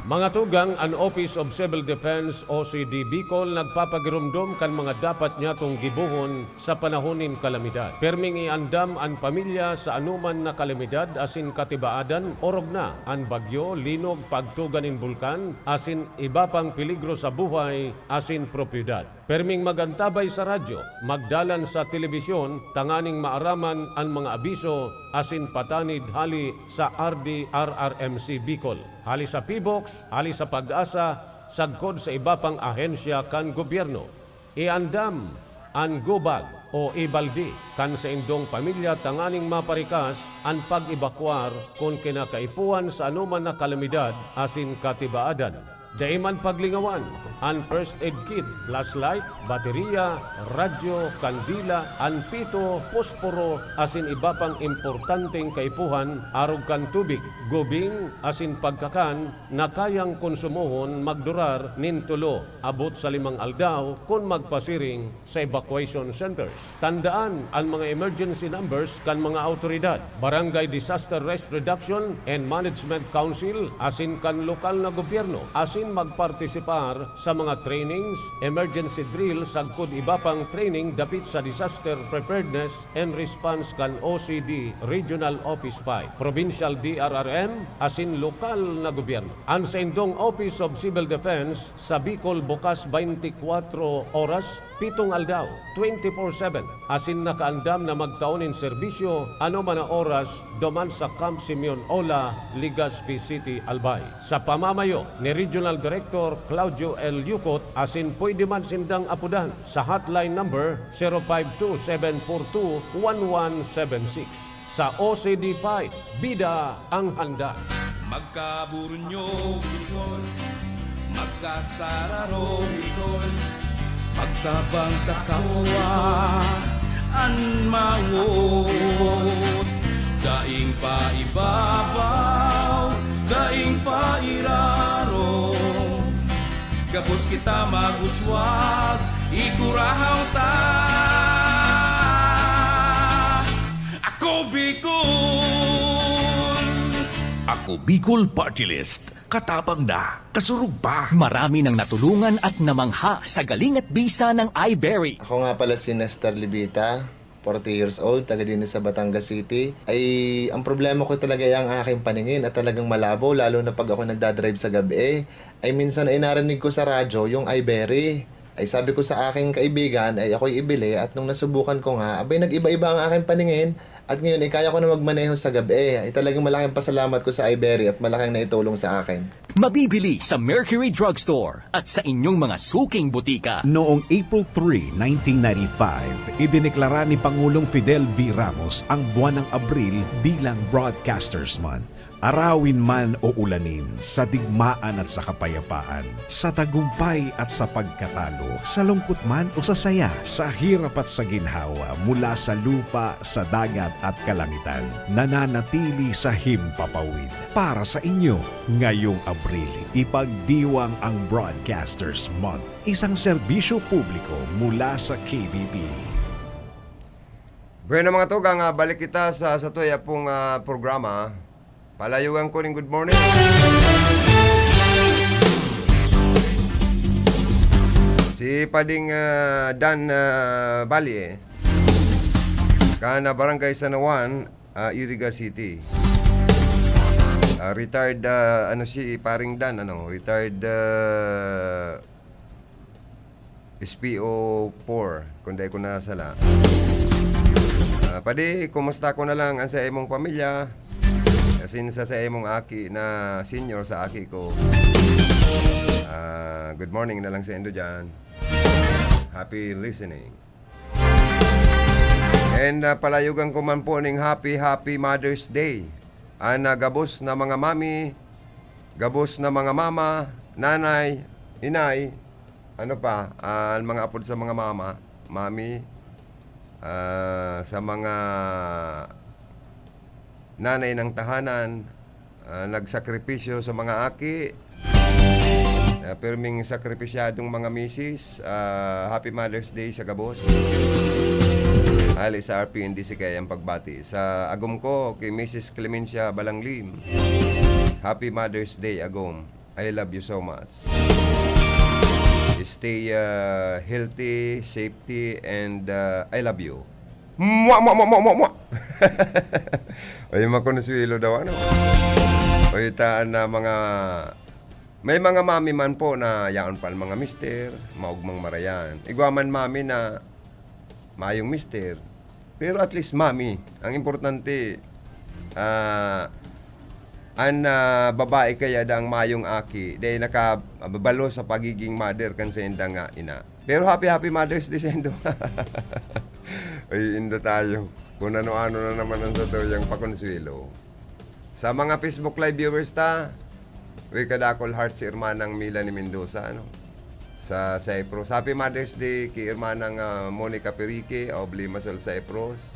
Mga tugang, an Office of Civil Defense, O C D Bicol, nagpapagiromdom kan mga dapat nyatong gibohon sa panahon nin kalamidad. Pirming iandam an pamilya sa anoman na kalamidad asin katibaadan, orog na an bagyo, linog, pagtuga nin bulkan, asin iba pang peligro sa buhay asin propiedad. Pirming mag-antabay sa radyo, magdalan sa telebisyon, tanganing maaraman an mga abiso asin patanid hali sa R D R R M C Bicol, hali sa PHIVOLCS, hali sa PAGASA, sagkod sa iba pang ahensya kan gobyerno. Iandam an go bag o e-balde kan saindong pamilya tanganing maparikas an pag-ebakuar kun kinakaipuhan sa anoman na kalamidad asin katibaadan. Dai man paglingawan an first aid kit, flashlight, bateriya, radyo, kandila, an pito, posporo, asin iba pang importanteng kaipuhan arog kan tubig, gubing, asin pagkakan na kayang konsumohon magdurar nin tolo abot sa limang aldaw kun magpasiring sa evacuation centers. Tandaan an mga emergency numbers kan mga awtoridad, Barangay Disaster Risk Reduction and Management Council asin kan lokal na gobyerno, asin magpartisipar sa mga trainings, emergency drill sagkod iba pang training dapit sa disaster preparedness and response kan O C D Regional Office five, Provincial D R R M, asin lokal na gobyerno. An saindong Office of Civil Defense sa Bicol bukas twenty-four oras, pitong aldaw, twenty-four seven, asin nakaandam na magtao nin serbisyo anoman na oras duman sa Camp Simeon Ola, Legazpi City, Albay. Sa pamamayo ni Regional Director Claudio L. Yucot asin pwede man sindang apodan sa hotline number zero five two seven four two one one seven six. Sa O C D five, bida ang handa. Magkaburunyo, Bicol. Magkasararo, Bicol. Magtabang sa kapwa. An Mawot, daing pa ibabaw, daing pa irarom. Gabos kita mag-uswag, igurahaw ta. Ako Bicol! Ako Bicol Party List. Katabang na, kasurog pa. Marami nang natulungan at namangha sa galing at bisa ng iBerry. Ako nga pala si Nestor Libita, forty years old, taga din sa Batangas City. Ay, ang problema ko talaga ay ang aking paningin at talagang malabo, lalo na pag ako nagdadrive sa gabi. Ay, minsan ay narinig ko sa radyo yung iBerry. Ay, sabi ko sa aking kaibigan, ay ako'y ibili, at nung nasubukan ko nga, abay, nag-iba-iba ang aking paningin, at ngayon, ay kaya ko na magmaneho sa gabi. Ay, talagang malaking pasalamat ko sa iBerry at malaking naitulong sa akin. Mabibili sa Mercury Drugstore at sa inyong mga suking butika. Noong April three, nineteen ninety-five, idineklara ni Pangulong Fidel V. Ramos ang buwan ng Abril bilang Broadcasters Month. Arawin man o ulanin, sa digmaan at sa kapayapaan, sa tagumpay at sa pagkatalo, sa lungkot man o sa saya, sa hirap at sa ginhawa, mula sa lupa, sa dagat at kalangitan, nananatili sa himpapawid. Para sa inyo, ngayong Abril, ipagdiwang ang Broadcasters Month, isang serbisyo publiko mula sa K B P. Bueno, mga tugang, ah, balik kita sa, sa tuya pong, ah, programa. Palayogan ko ning good morning. Si Pading, ah, Dan, ah, Balie, kan, ah, Barangay San Juan, ah, Iriga City. Ah, retired, ah, ano si Paring Dan, ano, retired, ah, S P O four, kung dai ko nasala. Ah, padi, kumusta ko na lang ang sa imong pamilya? Asin sa, sa imong aki na senior sa aki ko. Ah, good morning na lang sa indo dyan. Happy listening. And, ah, palayogan ko man po ning happy, happy Mother's Day. An, ah, gabos na mga mami, gabos na mga mama, nanay, inay, ano pa, ah, an mga apod sa mga mama, mami, ah, sa mga nanay ng tahanan, ah, nagsakripisyo sa mga aki, ah, pirming sakripisyadong mga misis, ah, happy Mother's Day sa gabos. Hali sa R P N D C K ang pagbati. Sa agom ko, kay Missus Clemencia Balanglim, happy Mother's Day, agom. I love you so much. Stay, ah, healthy, safety, and, ah, I love you. Mwa, mwa, mwa, mwa, mwa, mwa. Oy, makonsuelo daw, ano? Oy, taan na mga, may mga mami man po na yaon pa ang mga mister, maugmang marayan. Igwa man mami na mayong mister, pero at least mami. Ang importante, ah, an, ah, babae kaya dang mayong aki, dahil nakababalo sa pagiging mother kan sa indang, ah, ina. Pero happy, happy Mother's Day sa indo. Ay, indo tayo. Kung ano-ano na naman ang totoo yung pakonsuelo. Sa mga Facebook Live viewers ta, uy, kadakol heart si Hermanang Melanie Mendoza, ano? Sa Cyprus. Happy Mother's Day kay Hermanang, ah, Monica Perique of Limassol, Cyprus.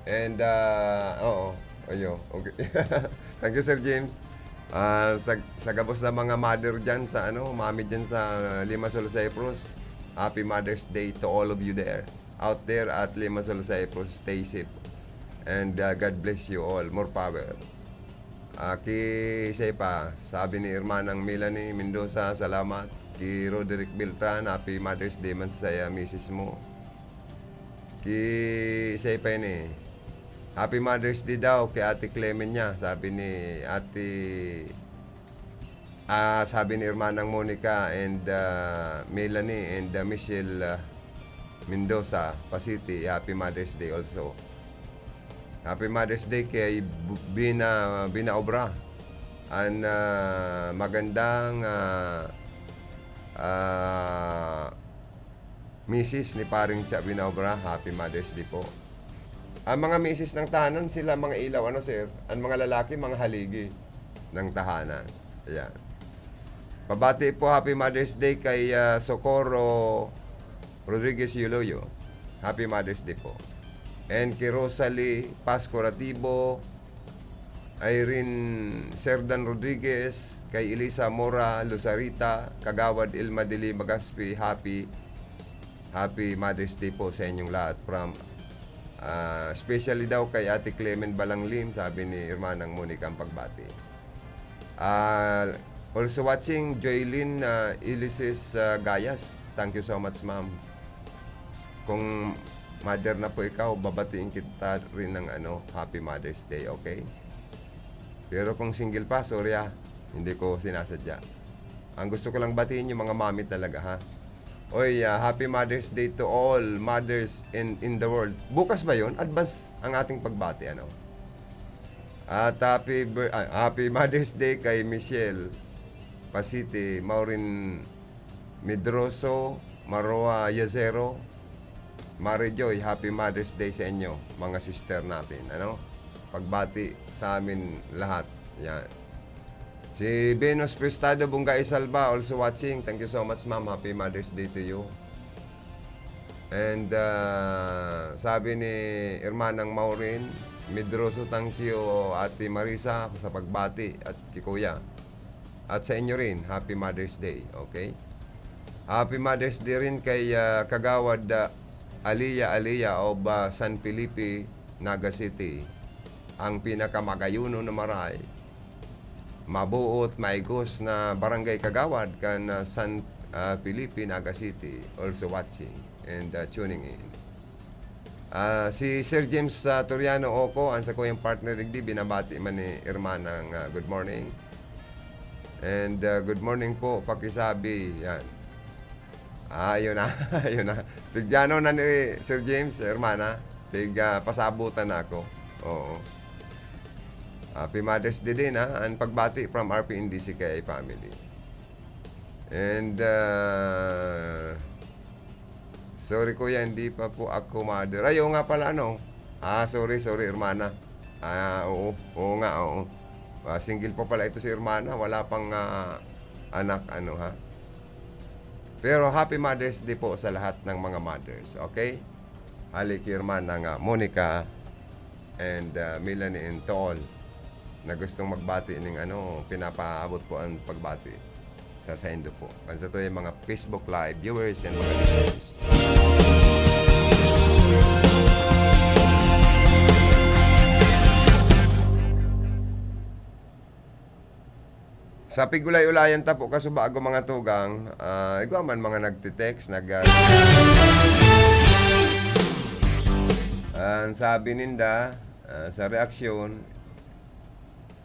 And, ah, oo, ayo, okay. Thank you, Sir James. Ah, sa, sa gabos na mga mother dyan sa, ano, mami dyan sa Limassol, Cyprus, happy Mother's Day to all of you there, out there at Limassol, Cyprus. Stay safe. And, ah, God bless you all. More power. Ah, ki, isa pa, sabi ni Hermanang Melanie Mendoza, salamat. Ki Roderick Beltran, happy Mother's Day man sa, ah, misis mo. Ki, isa pa ini. Happy Mother's Day daw kay Ate Clement niya, sabi ni Ate, ah, sabi ni Hermanang Monica and, ah, Melanie and, ah, Michelle, ah, Mendoza, Pasiti, happy Mother's Day also. Happy Mother's Day kay Bu-, Bina, Bina Obra. An, ah, magandang, ah, ah, misis ni Paring Cha Bina Obra, happy Mother's Day po. Ang mga misis ng tahanan, sila mga ilaw, ano, sir? Ang mga lalaki, mga haligi ng tahanan. Ayan. Pabati po, happy Mother's Day kay, ah, Socorro Rodriguez Yuloyo. Happy Mother's Day po. And kay Rosalie Pasco Ratibo, Irene Serdan Rodriguez, kay Elisa Mora Luzarita, Kagawad Ilma Dili Magaspi, happy, happy Mother's Day po sa inyong lahat. From, ah, especially daw kay Ate Clement Balanglim, sabi ni Hermanang Monica ang pagbati. Ah, also watching, Joylene, ah, Ilisis, ah, Gayas. Thank you so much, ma'am. Kung mother na po ikaw, babatiin kita rin ng ano, Happy Mother's Day, okay? Pero kung single pa, sorry ah, hindi ko sinasadya. Ang gusto ko lang batiin yung mga mommy talaga, ha? Oy, ah, Happy Mother's Day to all mothers in, in the world. Bukas ba yun? Advance ang ating pagbati, ano? At happy bir-, ah, Happy Mother's Day kay Michelle Pasiti, Maureen Medroso, Maroa Yacero, Mare Joy, Happy Mother's Day sa inyo, mga sister natin, ano? Pagbati sa amin lahat. Yan. Si Venus Prestado Bungga Isalba, also watching. Thank you so much, ma'am. Happy Mother's Day to you. And, ah, sabi ni Hermanang Maureen Medroso, "Thank you, Ate Marisa, sa pagbati at kay Kuya. At sa inyo rin, Happy Mother's Day," okay? Happy Mother's Day rin kay, ah, Kagawad, ah, Alia Alia of, ah, San Felipe, Naga City, ang pinakamagayuno na maray, mabuot, maigos na barangay kagawad kan, ah, San, ah, Felipe, Naga City, also watching and, ah, tuning in. Ah, si Sir James, ah, Toriano Oco, ang sakuyang partner digdi, binabati man ni Hermanang, ah, good morning. And, ah, good morning po, pakisabi, yan. Ah, yun na, yun na. Tigano na ni Sir James, hermana. Tig, ah, pasabutan na ako. Oo. Happy Mother's Day din, ha? Ang pagbati from R P N D C K I family. And, ah, sorry, kuya, hindi pa po ako mother. Ay, oo nga pala, ano? Ah, sorry, sorry, hermana. Ah, oo. Oo nga, oo. Ah, single pa pala ito si hermana. Wala pang, ah, anak, ano, ha? Pero happy Mother's Day po sa lahat ng mga mothers, okay? Hali kay hermana nga Monica and, ah, Melanie and to all na gustong magbati ning ano, pinapaabot po ang pagbati sa saindo po. Kan satuya mga Facebook Live viewers and mga listeners. Sa pigulay-ulayan ta po kasubago, mga tugang, ah, igwa man mga nagte-text, nag, ah, ang sabi ninda, ah, sa reaksyon,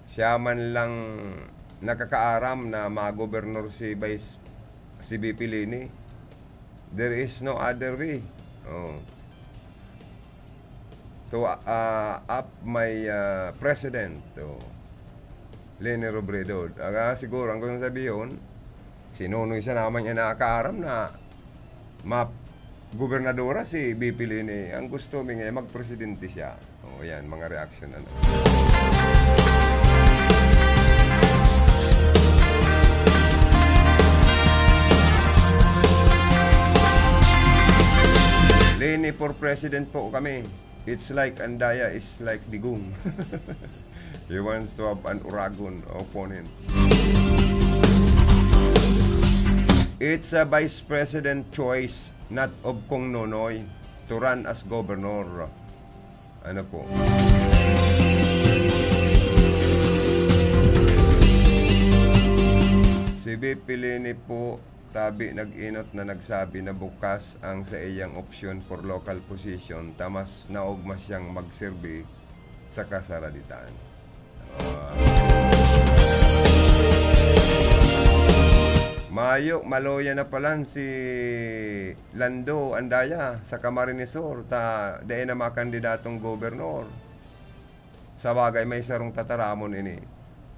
siya man lang nakakaaram na magobernador si Vice, si V P Leni. There is no other way. Oh. To, ah, up my, ah, president, oh, Leni Robredo. Aga, siguro, ang gustong sabihon, si Nonoy siya naman niya nakakaaram na ma-, gobernadora si V P Leni. Ang gusto mi nga, magpresidente siya. Oh, yan, mga reaction, ano. Leni for president po kami. It's like Andaya is like Digong. He wants to have an Oragon opponent. It's a vice president choice, not of Kong Nonoy, to run as governor. Ano po? Si V P Leni po, tabi nag-inot na nagsabi na bukas ang saiyang opsyon for local position, ta mas naogma siyang magserbi sa kasaraditan. Ah. Mayo, maluya na palan si Lando Andaya sa Camarines Sur, ta dai na makandidatong gobernador. Sa bagay, may sarong tataramon ini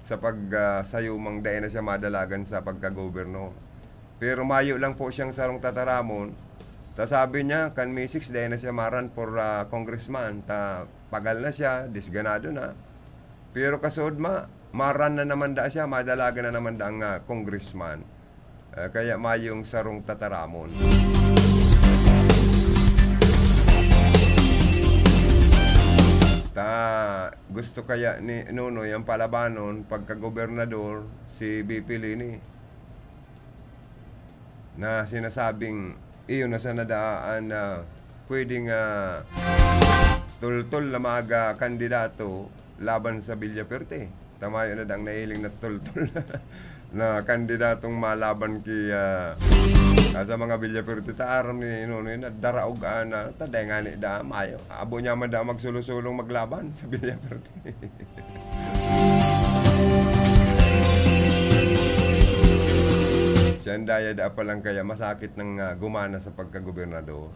sa pag, ah, sayumang dai na siya madalagan sa pagkagobernador. Pero mayo lang po siyang sarong tataramon. Ta sabi niya, kan May six, dai na siya maran for, ah, congressman. Ta pagal na siya, disganado na. Pero kasuodma, maran na naman da siya, madalagan na naman da ang, ah, congressman. Ah, kaya mayong sarong tataramon. Gusto kaya ni Nonoy ang palabanon pagkagobernador si B P Leni, na sinasabing iyon na sana daan na pwedeng, ah, tultol na mga kandidato laban sa Villafuerte. Tamayo na dang nahiling na tultol na kandidatong malaban ki, ah, ah, sa mga Villafuerte. Ta aram ni Nonoy na daraog, ah, na, ta dai ngani da mayo. Abo niya man da magsulo-sulong maglaban sa Villafuerte. Si Andaya da pa lang kaya masakit nang, ah, gumana sa pagkagobernador.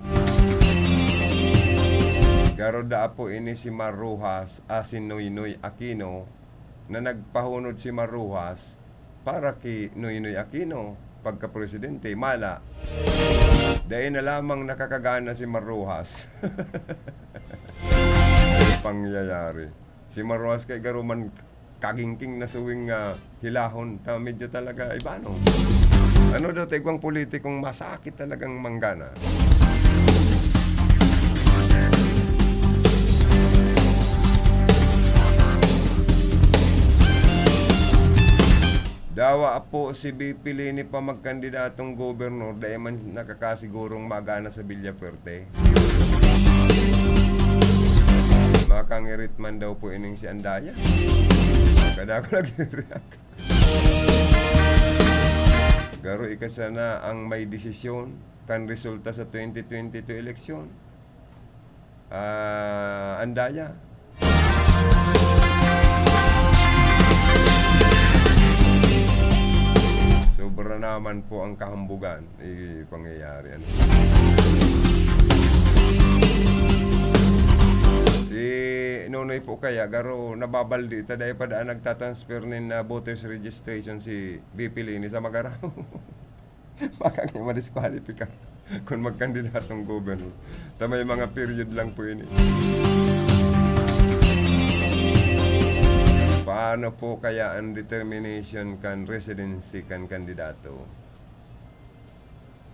Garo da apo ini si Mar Roxas, ah, si Noynoy Aquino, na nagpahunod si Mar Roxas para ki Noynoy Aquino pagkapresidente, mala, dai na lamang nakakagana si Mar Roxas. Pangyayari. Si Mar Roxas kay garo man kagingking na suwing, ah, hilahon, ta medyo talaga iba, no? Ano daw, ta igwang politikong masakit talagang manggana. Dawa apo si B P Leni pa magkandidatong gobernador, dai man nakakasigurong magana sa Villafuerte. Makangirit man daw po ining si Andaya. Kadako lagi react. Garo ika sana ang may desisyon kan resulta sa twenty twenty-two eleksyon. Ah, Andaya. Sobra naman po ang kahambugan. Eh, pangyayari, ano. Si Nonoy po kaya, garo nababaldi, ta dai pa daan nagtatransfer nin, ah, voters registration si B P Leni sa Magarao. Baka nga madiskwalipika kun magkandidatong gobernador. Ta may mga period lang po ini. Paano po kaya ang determination kan residency kan kandidato?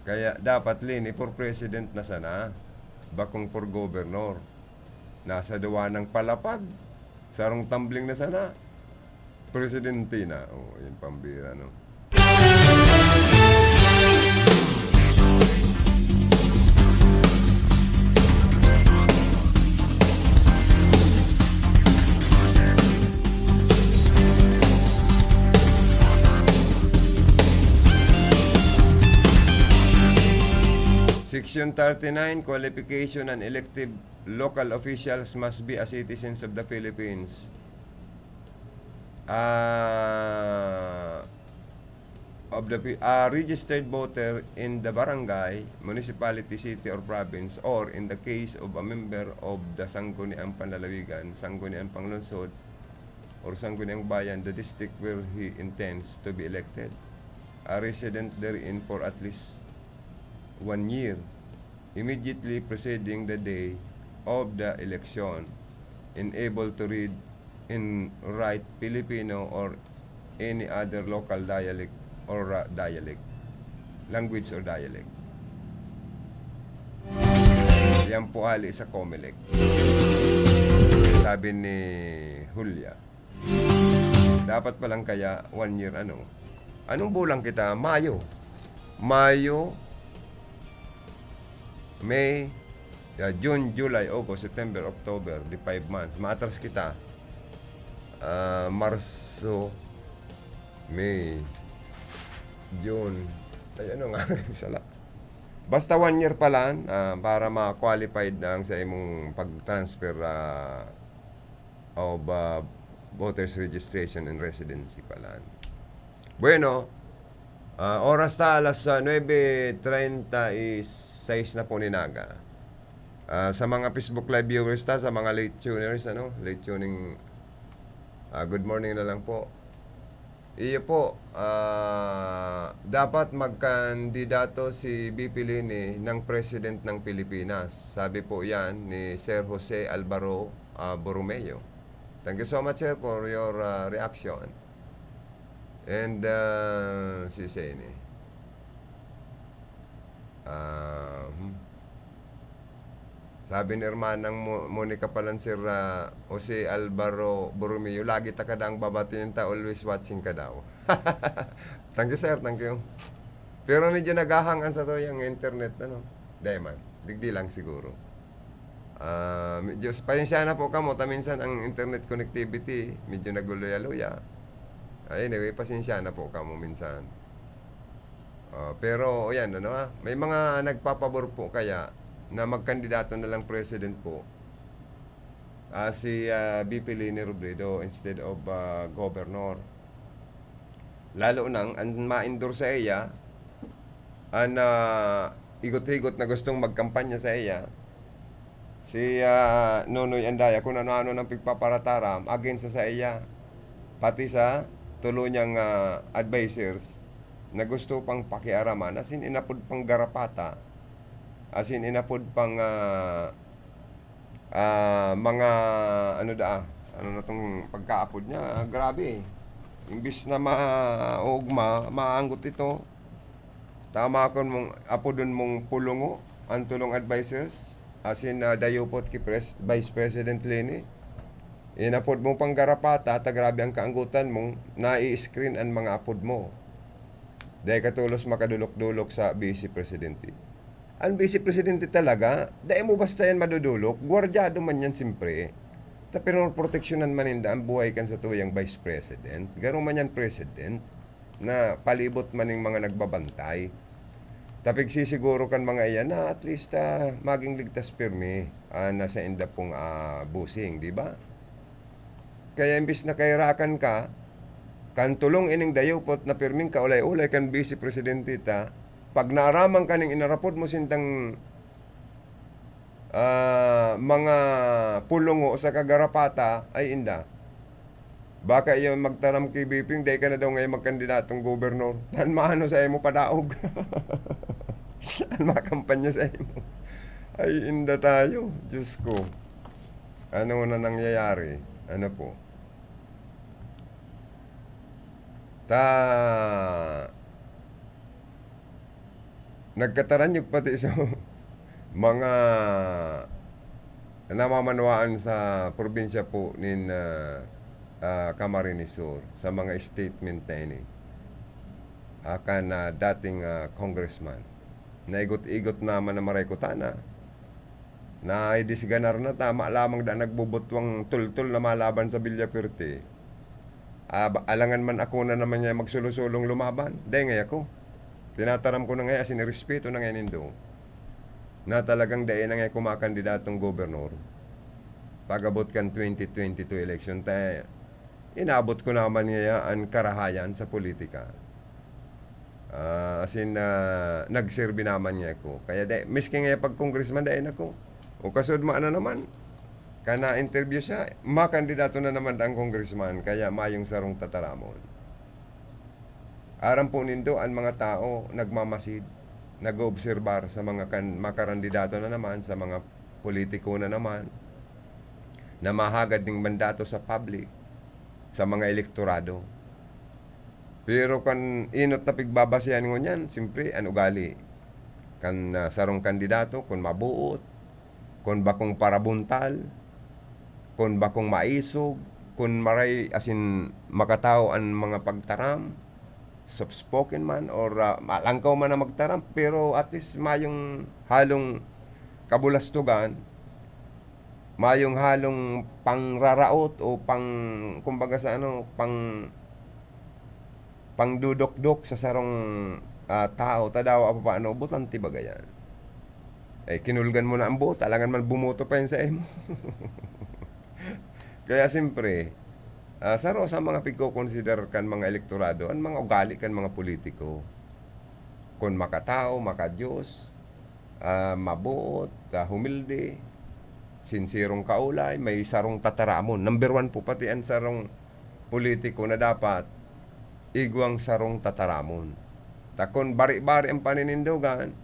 Kaya dapat, Leni, for president na sana, bakong for governor. Nasa duwa ng palapag, sarong tumbling na sana, presidente na. Oh, yun pambira, no? Section thirty-nine, qualification and elective local officials must be a citizens of the Philippines. Ah, of the Pi-, ah, registered voter in the barangay, municipality, city, or province, or in the case of a member of the Sangguniang Panlalawigan, Sangguniang Panglungsod, or Sangguniang Bayan, the district where he intends to be elected, a resident therein for at least one year, immediately preceding the day of the election, and able to read and write Filipino or any other local dialect or, uh, dialect, language or dialect. Yan po hali sa Comelec. Sabi ni Julia, dapat palang kaya one year, ano? Anong bulan kita? Mayo. Mayo, May, ah, June, July, August, September, October, di five months. Maatras kita. Ah, Marso, May, June. Ay, ano nga? Sala. Basta one year pa lang, ah, para ma-qualified na ang sa imong pag-transfer, ah, of, ah, voters registration and residency pa lang. Bueno, ah, oras ta, alas, ah, nuebe treinta y seis na po nin aga. Ah, sa mga Facebook Live viewers ta, sa mga late tuners, ano, late tuning, ah, good morning na lang po. Iyo po, ah, dapat magkandidato si B P Leni ng President ng Pilipinas. Sabi po yan ni Sir Jose Alvaro, ah, Borromeo. Thank you so much, sir, for your, ah, reaction. And, ah, si Seni. Ah, hmm. Sabi ni Hermanang Mo-, Monica Palansir, ah, Jose Alvaro Borromeo, "Lagi ta kadang babatian ta, always watching ka daw." Thank you, sir. Thank you. Pero medyo naghahang an satuyang internet, ano? Dai man. Digdi lang siguro. Ah, medyo, pasensya na po kamo, ta minsan ang internet connectivity, medyo nagluya-luya. Ah, anyway, pasensya na po kamo minsan. Ah, pero, o yan, ano, ah, may mga nagpapabor po kaya na magkandidato na lang president po, ah, si, ah, V P Leni Robredo instead of, ah, governor. Lalo nang an ma-endorse saiya, an, ah, higot-higot na gustong magkampanya saiya, si, ah, Nonoy Andaya, kung ano-ano nang pigpaparataram against sa saiya, pati sa tulo niyang, ah, advisors na gusto pang pakiaraman, as in, inapod pang garapata, as in, inapod pang, ah, ah, mga, ano daa, ano na tong pagkaapod niya, ah, grabe. Imbis na maugma, maanggot ito, tama kon mong apodon mong pulungo ang tulong advisors, as in, ah, dayupot ki Pres-, Vice President Leni. Inapod mo pang garapata, ta grabe ang kaanggotan mong nai-screen an mga apod mo. Dai ka tolos makadulok-dulok sa Vice Presidente. An Vice Presidente talaga, dai mo basta yan madudulok, gwardyado man yan simpre. Ta pinoproteksyonan man ninda ang buhay kan satuyang Vice President. Garo man yan President na palibot man ning mga nagbabantay. Ta pigsisiguro kan mga iyan na at least, ah, maging ligtas pirmi, ah, na sainda pong, ah, busing, di ba? Kaya imbis na kahirakan ka, kan tulong ining dayupot na pirming kaulay-ulay kan Vice Presidente ta, pag naaraman ka ning inarapod mo sindang, ah, mga pulungo sa kagarapata, ay inda. Baka iyo magtaram ki Biping, dai ka na daw ngayon magkandidatong gobernador. An maano saimo, padaog. An makampanya saimo. Ay, inda tayo. Diyos ko. Ano na nangyayari? Ano po? Ta-, nagkataranyog pati sa mga namamanwaan sa probinsya po nin, ah, ah, Camarines Sur sa mga statement na ini, ah, kan, ah, dating, ah, congressman. Naigot-igot naman na maray kutana. Naidisganar na, tama lamang da nagbubutwang tultol na malaban sa Villafuerte. Ah, ba-, alangan man ako na naman niya magsulo-sulong lumaban. Dai ngay ako. Tinataram ko na ngay, asin respeto na ngay nindo, na talagang dai na ngay kumakandidatong gobernador pag-abot kan twenty twenty-two election. Ta, inabot ko naman ngaya an karahayan sa politika. Ah, as in, ah, nagserbi naman niya ako. Kaya dai, miski nga pag congressman, dai na ko. O kasud, maana naman, kan na-interview siya, makandidato na naman ang congressman. Kaya mayong sarong tataramon. Aram po nindo, an mga tao nagmamasid, nag-oobserbar sa mga kan-, makarandidato na naman, sa mga politiko na naman, na mahagad ning mandato sa public, sa mga elektorado. Pero kan enot na pigbabasehan ngunyan, siyempre, an ugali kan, ah, sarong kandidato, kun mabuot, kun bakong parabuntal, kun bakong maisog, kun maray, as in, makatawo an mga pagtaram, soft-spoken man, or, ah, malangkaw man na magtaram, pero at least mayong halong kabulastugan, mayong halong pangraraot o pang, kumbaga sa ano, pang, pangdudokdok sa sarong, ah, tao, ta dawa pa paano, butante baga yan. Eh, kinulgan mo na ang boto, alangan man bumoto pa yan sa imo. Kaya siyempre, ah, saro sa mga pigkokonsider kan mga elektorado, an mga ugali kan mga politiko. Kun makatao, makadiyos, ah, mabuot, ah, humilde, sinserong kaulay, may sarong tataramon. Number one po pati an sarong politiko na dapat igwang sarong tataramon. Ta kun bari-bari an paninindogan,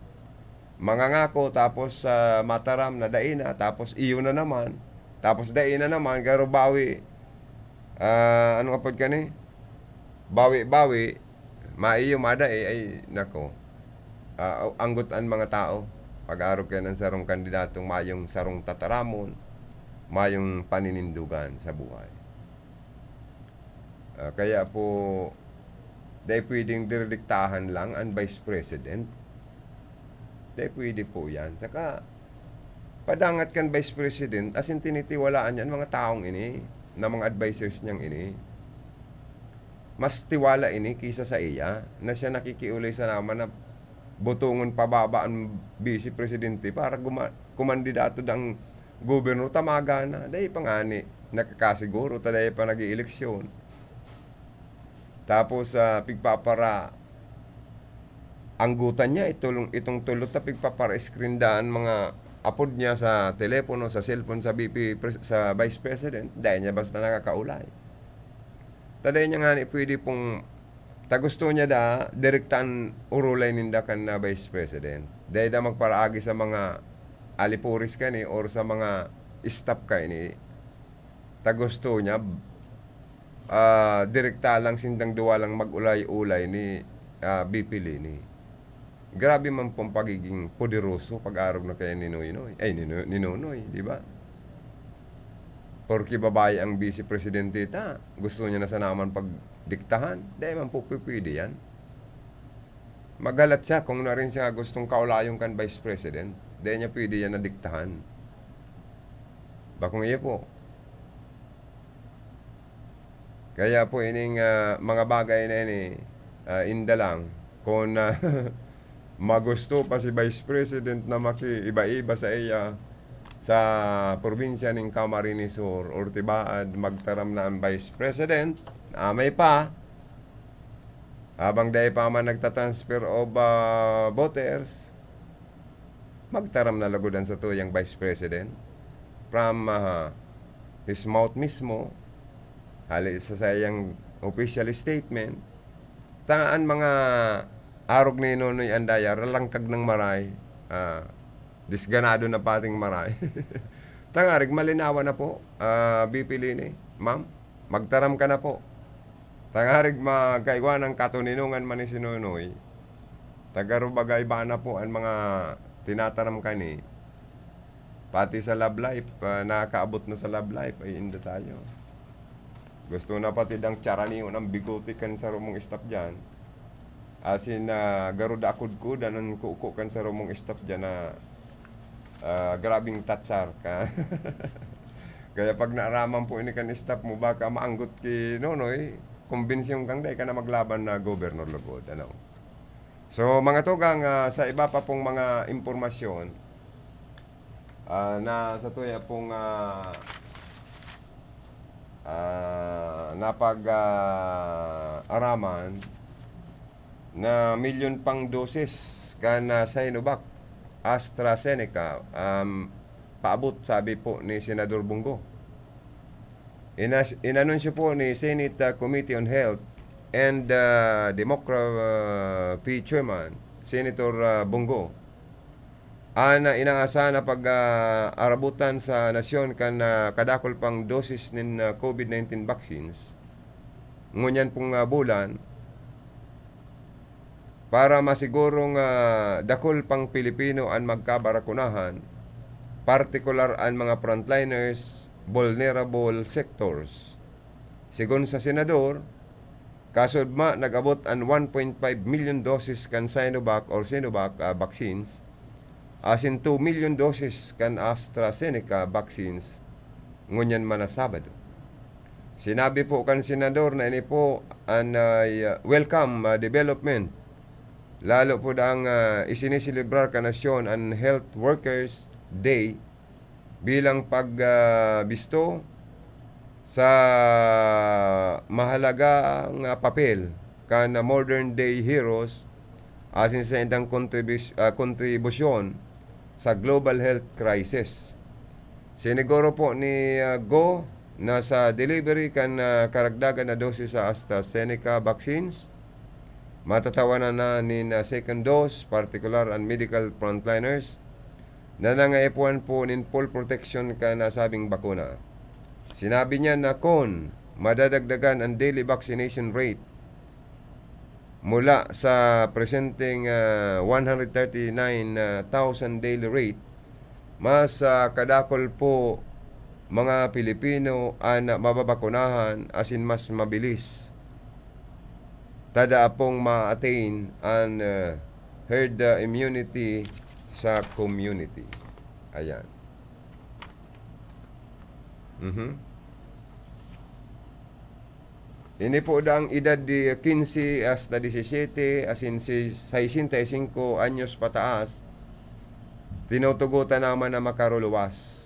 mangangako tapos, ah, mataram na dai na, tapos iyo na naman, tapos dai na naman, garo bawi, ah, ano apod kani? Bawi-bawi, maiyo, madai, ay, nako. Ah, anggot an mga tao. pag-arog kaiyan an sarong kandidatong mayong sarong tataramon, mayong paninindogan sa buhay. Ah, kaya po, dai pwedeng dirediktahan lang an Vice President. Dai pwede po yan. Saka, padangat kan Vice President, asin tinitiwalaan niya an mga taong ini, na mga advisers niyang ini. Mas tiwala ini kaysa sa iya, na siya nakikiolay sa naman na botongon pababa an Vice Presidente para guma-, kumandidato dang gobernador, ta magana. Dai pa ngani nakakasiguro, ta dai pa nag-eeleksyon. Tapos, ah, pigpapara-, anggutan niya itulong, itong tulot na pigpapara-screen daan mga apod niya sa telepono, sa cellphone, sa V P pres-, sa Vice President. Dai niya basta nakakaolay. Ta dai niya ngani pwede pong, ta gusto niya da, direktan orolay ninda kan na Vice President. Dai da magparaagi sa mga alipuris kani or sa mga staff kani. Ta gusto niya, ah, direkta lang sindang duwa lang mag-olay-olay ni, ah, V P Leni. Grabe man pong pagiging poderoso pag-arog na kaya ni Noynoy, ay, ni No-, ni Nonoy, di ba? Porke babae ang Vice Presidente ta, gusto niya na sana man pagdiktahan. Dai man po pwede yan. Magalat siya kung narin siya gustong kaolayon kan Vice President. Dai niya pwede yan na diktahan. Bakong iyo po. Kaya po ining, ah, mga bagay na ini, ah, inda lang. Kung, ah, magusto pa si Vice President na makiiba-iba sa iya sa probinsya ning Camarines Sur or Tibaad, magtaram na ang Vice President, amay pa, habang dai pa man nagta-transfer of, ah, voters, magtaram na lugod an satuyang Vice President from, ah, his mouth mismo, hali sa saiyang official statement. Ta an mga arog ni Nonoy Andaya, ralangkag ng maray, ah, disganado na pating maray. Tangarig malinawan na po, ah, V P Leni, ma'am, magtaram ka na po. Tangarig magkaigwa ng katoninongan man ni si Nonoy. Taga Rubaga iba na po ang mga tinataram kani. Pati sa love life, ah, nakakaabot na sa love life, ay inda tayo. Gusto na pati dang tsaranion ang bigote kan sarong staff dyan. Asin, ah, garo da akudkudan an kuko kan sarong staff dyan na, ah, grabing tatsar ka. Kaya pag naaraman po ini kan staff mo, baka maanggot ki Nonoy, kumbensyon kang dai ka na maglaban na gobernador lugod, ano. So, mga tugang, ah, sa iba pa pong mga impormasyon, ah, na sa tuya pong, ah, ah, napag, ah, araman na milyon pang dosis kan, ah, Sinovac, AstraZeneca, um, paabot, sabi po ni Senador Bong Go. Inas-, inanunsyo po ni Senate, ah, Committee on Health and, ah, Democracy Chairman, Senator, ah, Bong Go, an, ah, inaasahan na pag, ah, arabutan sa nasyon kan, ah, kadakul pang dosis nin, ah, COVID nineteen vaccines ngunyan pong, ah, bulan, para masigurong, ah, dakul pang Pilipino an magkabarakunahan, partikular an mga frontliners, vulnerable sectors. Sigon sa Senador, kasudma nag-abot an one point five milyon doses kan Sinovac or Sinovac, ah, vaccines, asin two milyon doses kan AstraZeneca vaccines ngunyan man na Sabado. Sinabi po kan Senador na ini po an, ah, welcome, ah, development, lalo po daang, ah, isiniselebrar kan nasyon an Health Workers Day bilang pag, ah, bisto sa mahalagang, ah, papel kan modern day heroes asin sa indang kontribus-, ah, kontribusyon sa global health crisis. Siniguro po ni, ah, Go na sa delivery kan, ah, karagdagan na dosis sa AstraZeneca vaccines, matatawanan na nin, ah, second dose, partikular an medical frontliners, na nangaipuhan po nin full protection kan nasabing bakuna. Sinabi niya na kun madadagdagan an daily vaccination rate mula sa presenteng, ah, one hundred thirty-nine thousand daily rate, mas, ah, kadakul po mga Pilipino an mababakunahan asin mas mabilis tada pong ma-attain an, ah, herd, ah, immunity sa community. Ayan. Mhm. Ini po dang edad di quince hasta diecisiete, asin si sesenta y cinco anyos pataas, tinutugotan naman na makaruluwas.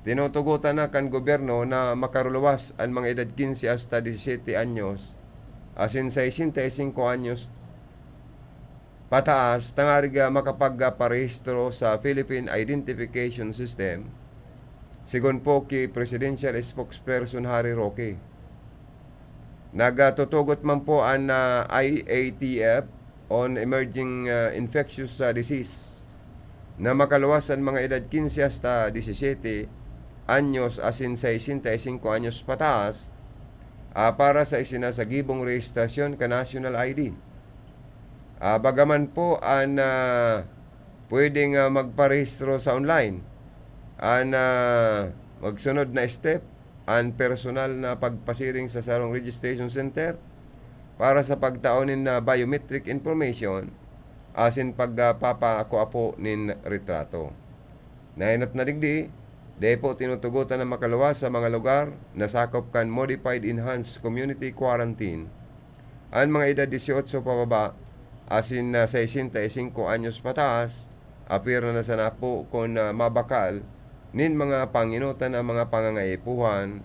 Tinutugotan na kan gobyerno na makaruluwas an mga edad quince hasta diecisiete anyos, asin sesenta y cinco anyos pataas, tangarig, ah, makapagparehistro sa Philippine Identification System, sigon po ki Presidential Spokesperson Harry Roque. Nagatutugot man po an, ah, I A T F on emerging, ah, infectious, ah, disease na makaluwas an mga edad quince hasta diecisiete anyos asin sesenta y cinco anyos pataas, ah, para sa isinasagibong rehistrasyon kan National I D. Ah, bagaman po an, ah, pwedeng, ah, magparehistro sa online, an, ah, magsunod na step, an personal na pagpasiring sa sarong registration center para sa pagtao nin, ah, biometric information asin pagpapakua po nin retrato. Nainot na digdi, dai po tinutugotan na makaluwas sa mga lugar na sakop kan Modified Enhanced Community Quarantine an mga edad dieciocho pababa asin na sesenta y cinco anyos pataas, apwera na sana po kun, ah, mabakal nin mga pangenotan an mga pangangaipuhan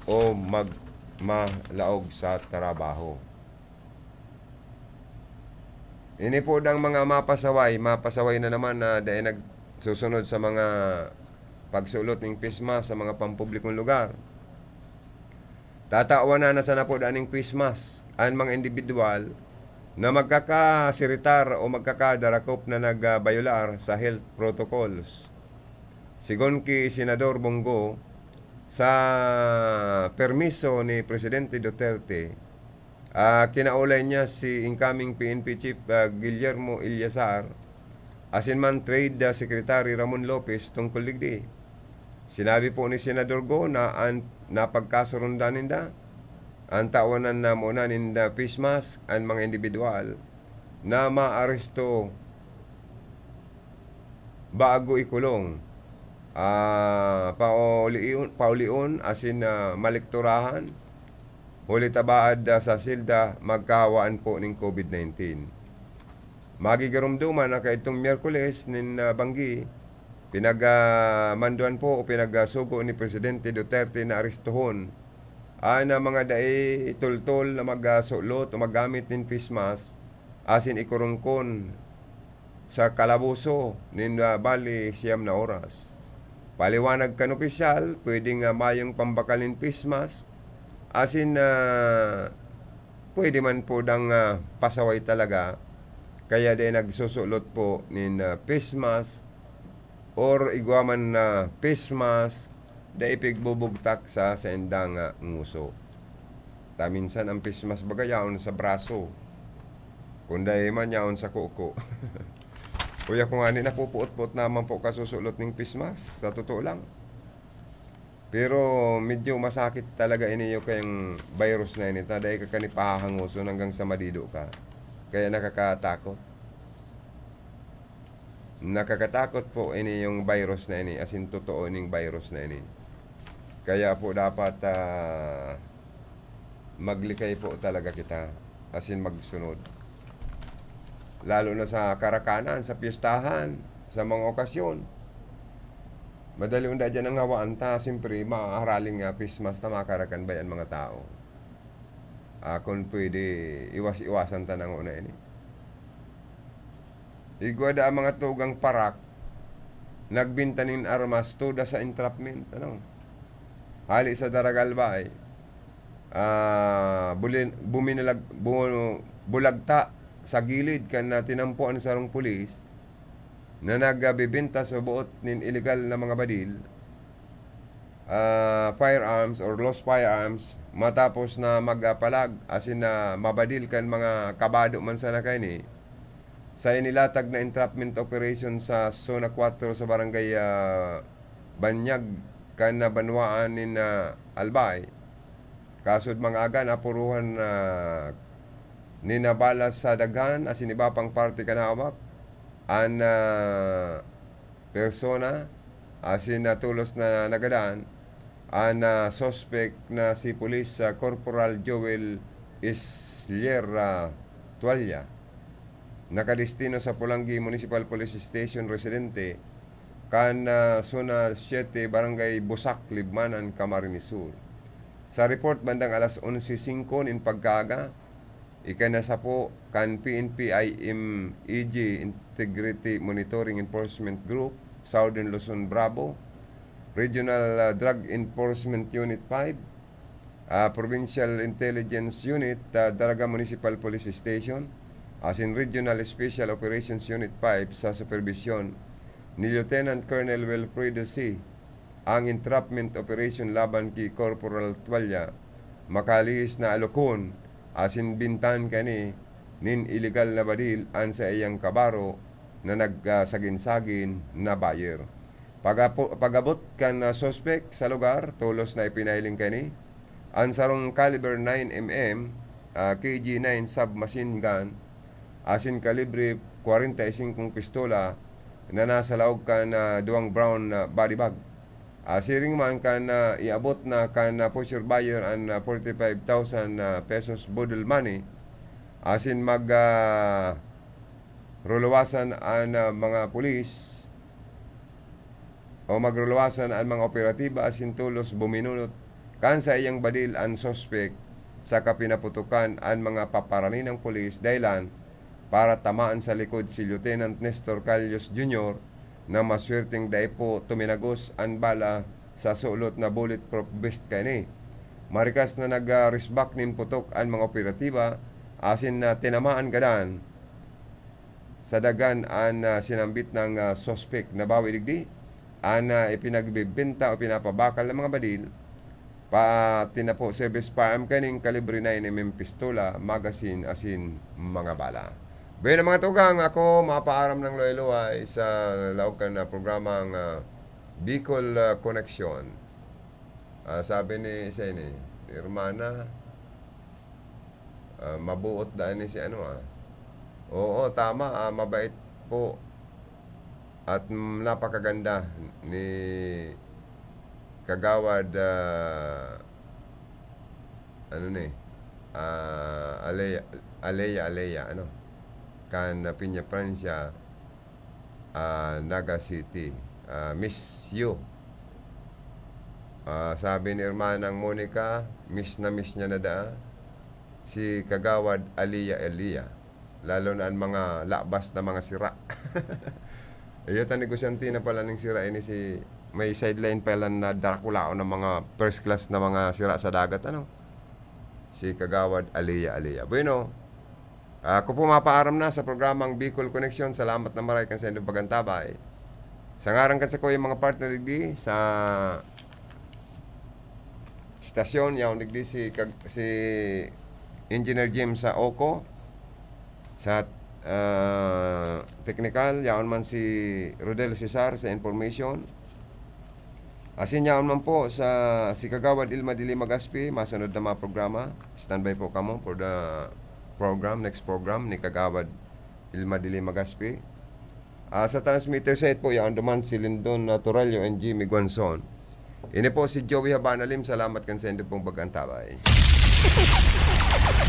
o mag-, malaog sa trabaho. Ini po dang mga mapasaway, mapasaway na naman na dai nagsusunod sa mga pagsulot ning face mask sa mga pampublikong lugar. Tatawan na, na sana po daning face mask an mga indibidwal na magkakasiritar o magkakadarakop na nagbayolar sa health protocols. Sigon ki Senador Bong Go, sa permiso ni Presidente Duterte, ah, kinaulay niya si incoming P N P Chief, ah, Guillermo Eleazar, asin man Trade, ah, Secretary Ramon Lopez tungkol digdi. Sinabi po ni Senador Go na an napagkasurundan ninda, an tawanan na muna ninda face mask an mga indibidwal na maaresto bago ikulong, ah, paulion, paulion asin, ah, malekturahan, huli ta baad, ah, sa selda magkahawaan po nin COVID nineteen. Magigiromdoman na kaidtong Miyerkules nin, ah, banggi, pinag, ah, manduan po o pinagsugo ni Presidente Duterte na arestohon an, ah, mga dai tultol na magsulot o maggamit nin face mask asin ikurungkon sa kalaboso nin, ah, bali siyam na oras. Paliwanag kan opisyal, pwede nga mayong pambakal nin face mask, asin, ah, pwede man po dang, ah, pasaway talaga, kaya dai nagsusulot po nin, ah, face mask or igwa man na face mask, dai pigbubugtak sa saindang, ah, ngoso. Ta minsan an face mask baga yaon sa braso, kun dai man yaon sa kuko. Uy, ako ngani napupuot-puot naman po kasusulot ning face mask, sa totoo lang. Pero medyo masakit talaga ini, yung kayang virus na ini, ta dai ka kan ipahahangoson hanggang sa madido ka. Kaya nakakatakot. Nakakatakot po ini yung virus na ini, as in, totoo ining virus na ini. Kaya po dapat, ah, maglikay po talaga kita, as in, magsunod. Lalo na sa karakanan, sa piyestahan, sa mga okasyon. Madali unda dyan ang hawaan ta, siyempre, maaraling nga face mask ta, makarakan ba yan mga tao? Ah, kung pwede, iwas-iwasan ta na nguna ini. Igwa da ang mga tugang parak, nagbinta nin armas, toda sa entrapment, ano? Hali sa Daragalbay, ah, bulin-, buminalag-, bu-, bulagta sa gilid kan na tinampo an sarong pulis na nagbebenta sa boot nin iligal na mga badil. ah, firearms or lost firearms matapos na magpalag asin na mabadil kan mga kabado man sana kaini sa inilatag na entrapment operation sa Zona Cuatro sa Barangay, ah, Banyag kan banwaan nin, ah, Albay. Kasod mga aga, napuruhan na nin bala sa daghan asin iba pang parte kan hawak an, ah, persona asin na tolos na nagadan an, ah, suspek na si Police, ah, Corporal Joel Islier, ah, Tualla, nakadestino sa Polangui Municipal Police Station, residente kan, ah, Zona Siete, Barangay Busak, Libmanan, Camarines Sur. Sa report, bandang alas onse singko nin pagkaaga, ikanasapo kan P N P I M E G Integrity Monitoring Enforcement Group, Southern Luzon, Bravo, Regional, ah, Drug Enforcement Unit five, ah, Provincial Intelligence Unit, ah, Daraga Municipal Police Station, asin Regional Special Operations Unit five sa superbisyon ni Lieutenant Colonel Wilfredo C. ang entrapment operation laban ki Corporal Tualla, makalihis na alokon asin bintan kani nin iligal na badil an saiyang kabaro na nagsagin-sagin na buyer. Pag-apo-, pag-abot kan, ah, suspek sa lugar, tolos na ipinahiling kani an sarong caliber nine M M, ah, K G nine submachine gun, asin kalibre kwarenta y singkong pistola na nasa laog kan, ah, duwang brown na body bag. Ah, siring man kan, ah, iabot na kan, ah, poseur buyer an, ah, forty-five thousand, ah, pesos boodle money, asin mag, ah, ruluwasan an, ah, mga pulis o magruluwasan an mga operatiba asin tolos buminunot kan saiyang badil an suspek, saka pinaputokan an mga paparaninang pulis dahilan para tamaan sa likod si Lieutenant Nestor Callos Junior na maswerteng dai po tuminagos an bala sa sulot na bulletproof vest kaini. Marikas na nag-, ah, resbak nin putok an mga operatiba asin na tinamaan gadan sa dagan an, ah, sinambit na, ah, suspek. Nabawi digdi an, ah, ipinagbebenta o pinapabakal na mga badil, pati na po service firearm kaning kalibre nine M M pistola, magazine, asin mga bala. Bueno, mga tugang, ako mapaaram ng luway-luway sa laog kan, ah, programang, ah, Bicol, ah, Connection. Ah, sabi ni isa ini, hermana, ah, mabuot daan ni si ano, ah. Oo, tama, ah, mabait po at, mm, napakaganda ni Kagawad, ah, ano ni, ah, Alea, Alea, Alea, ano, kan Peña Francia, ah, Naga City. Ah, miss you. Ah, sabi ni Hermanang Monica, miss na miss niya na daa si Kagawad Alia Elia. Lalo na an mga labas na mga sira. Iyo ta negosyante na pala ning sira ini si, may sideline pala na darakulaon na mga first class na mga sira sa dagat, ano? Si Kagawad Alia Alia. Bueno, ako po mapaaram na sa programang Bicol Connection. Salamat na maray kan sa inyong pag-antabay. Sa ngaran kan sakoy mga partner digdi sa istasyon, yaon digdi si Kag-, si Engineer Jim sa Oco, sa, ah, technical, yaon man si Rodel Cesar sa information. Asin yaon man po sa si Kagawad Ilma Dili Magaspi, masunod na mga programa. Standby po kamo for the program, next program ni Kagawad Ilma Dili Magaspi. Ah, sa transmitter side po, yaon duman si Lindon Naturalio and Jimmy Guanzon. Ini po si Joey Habanalim. Salamat kan sa indo pong pag-antabay.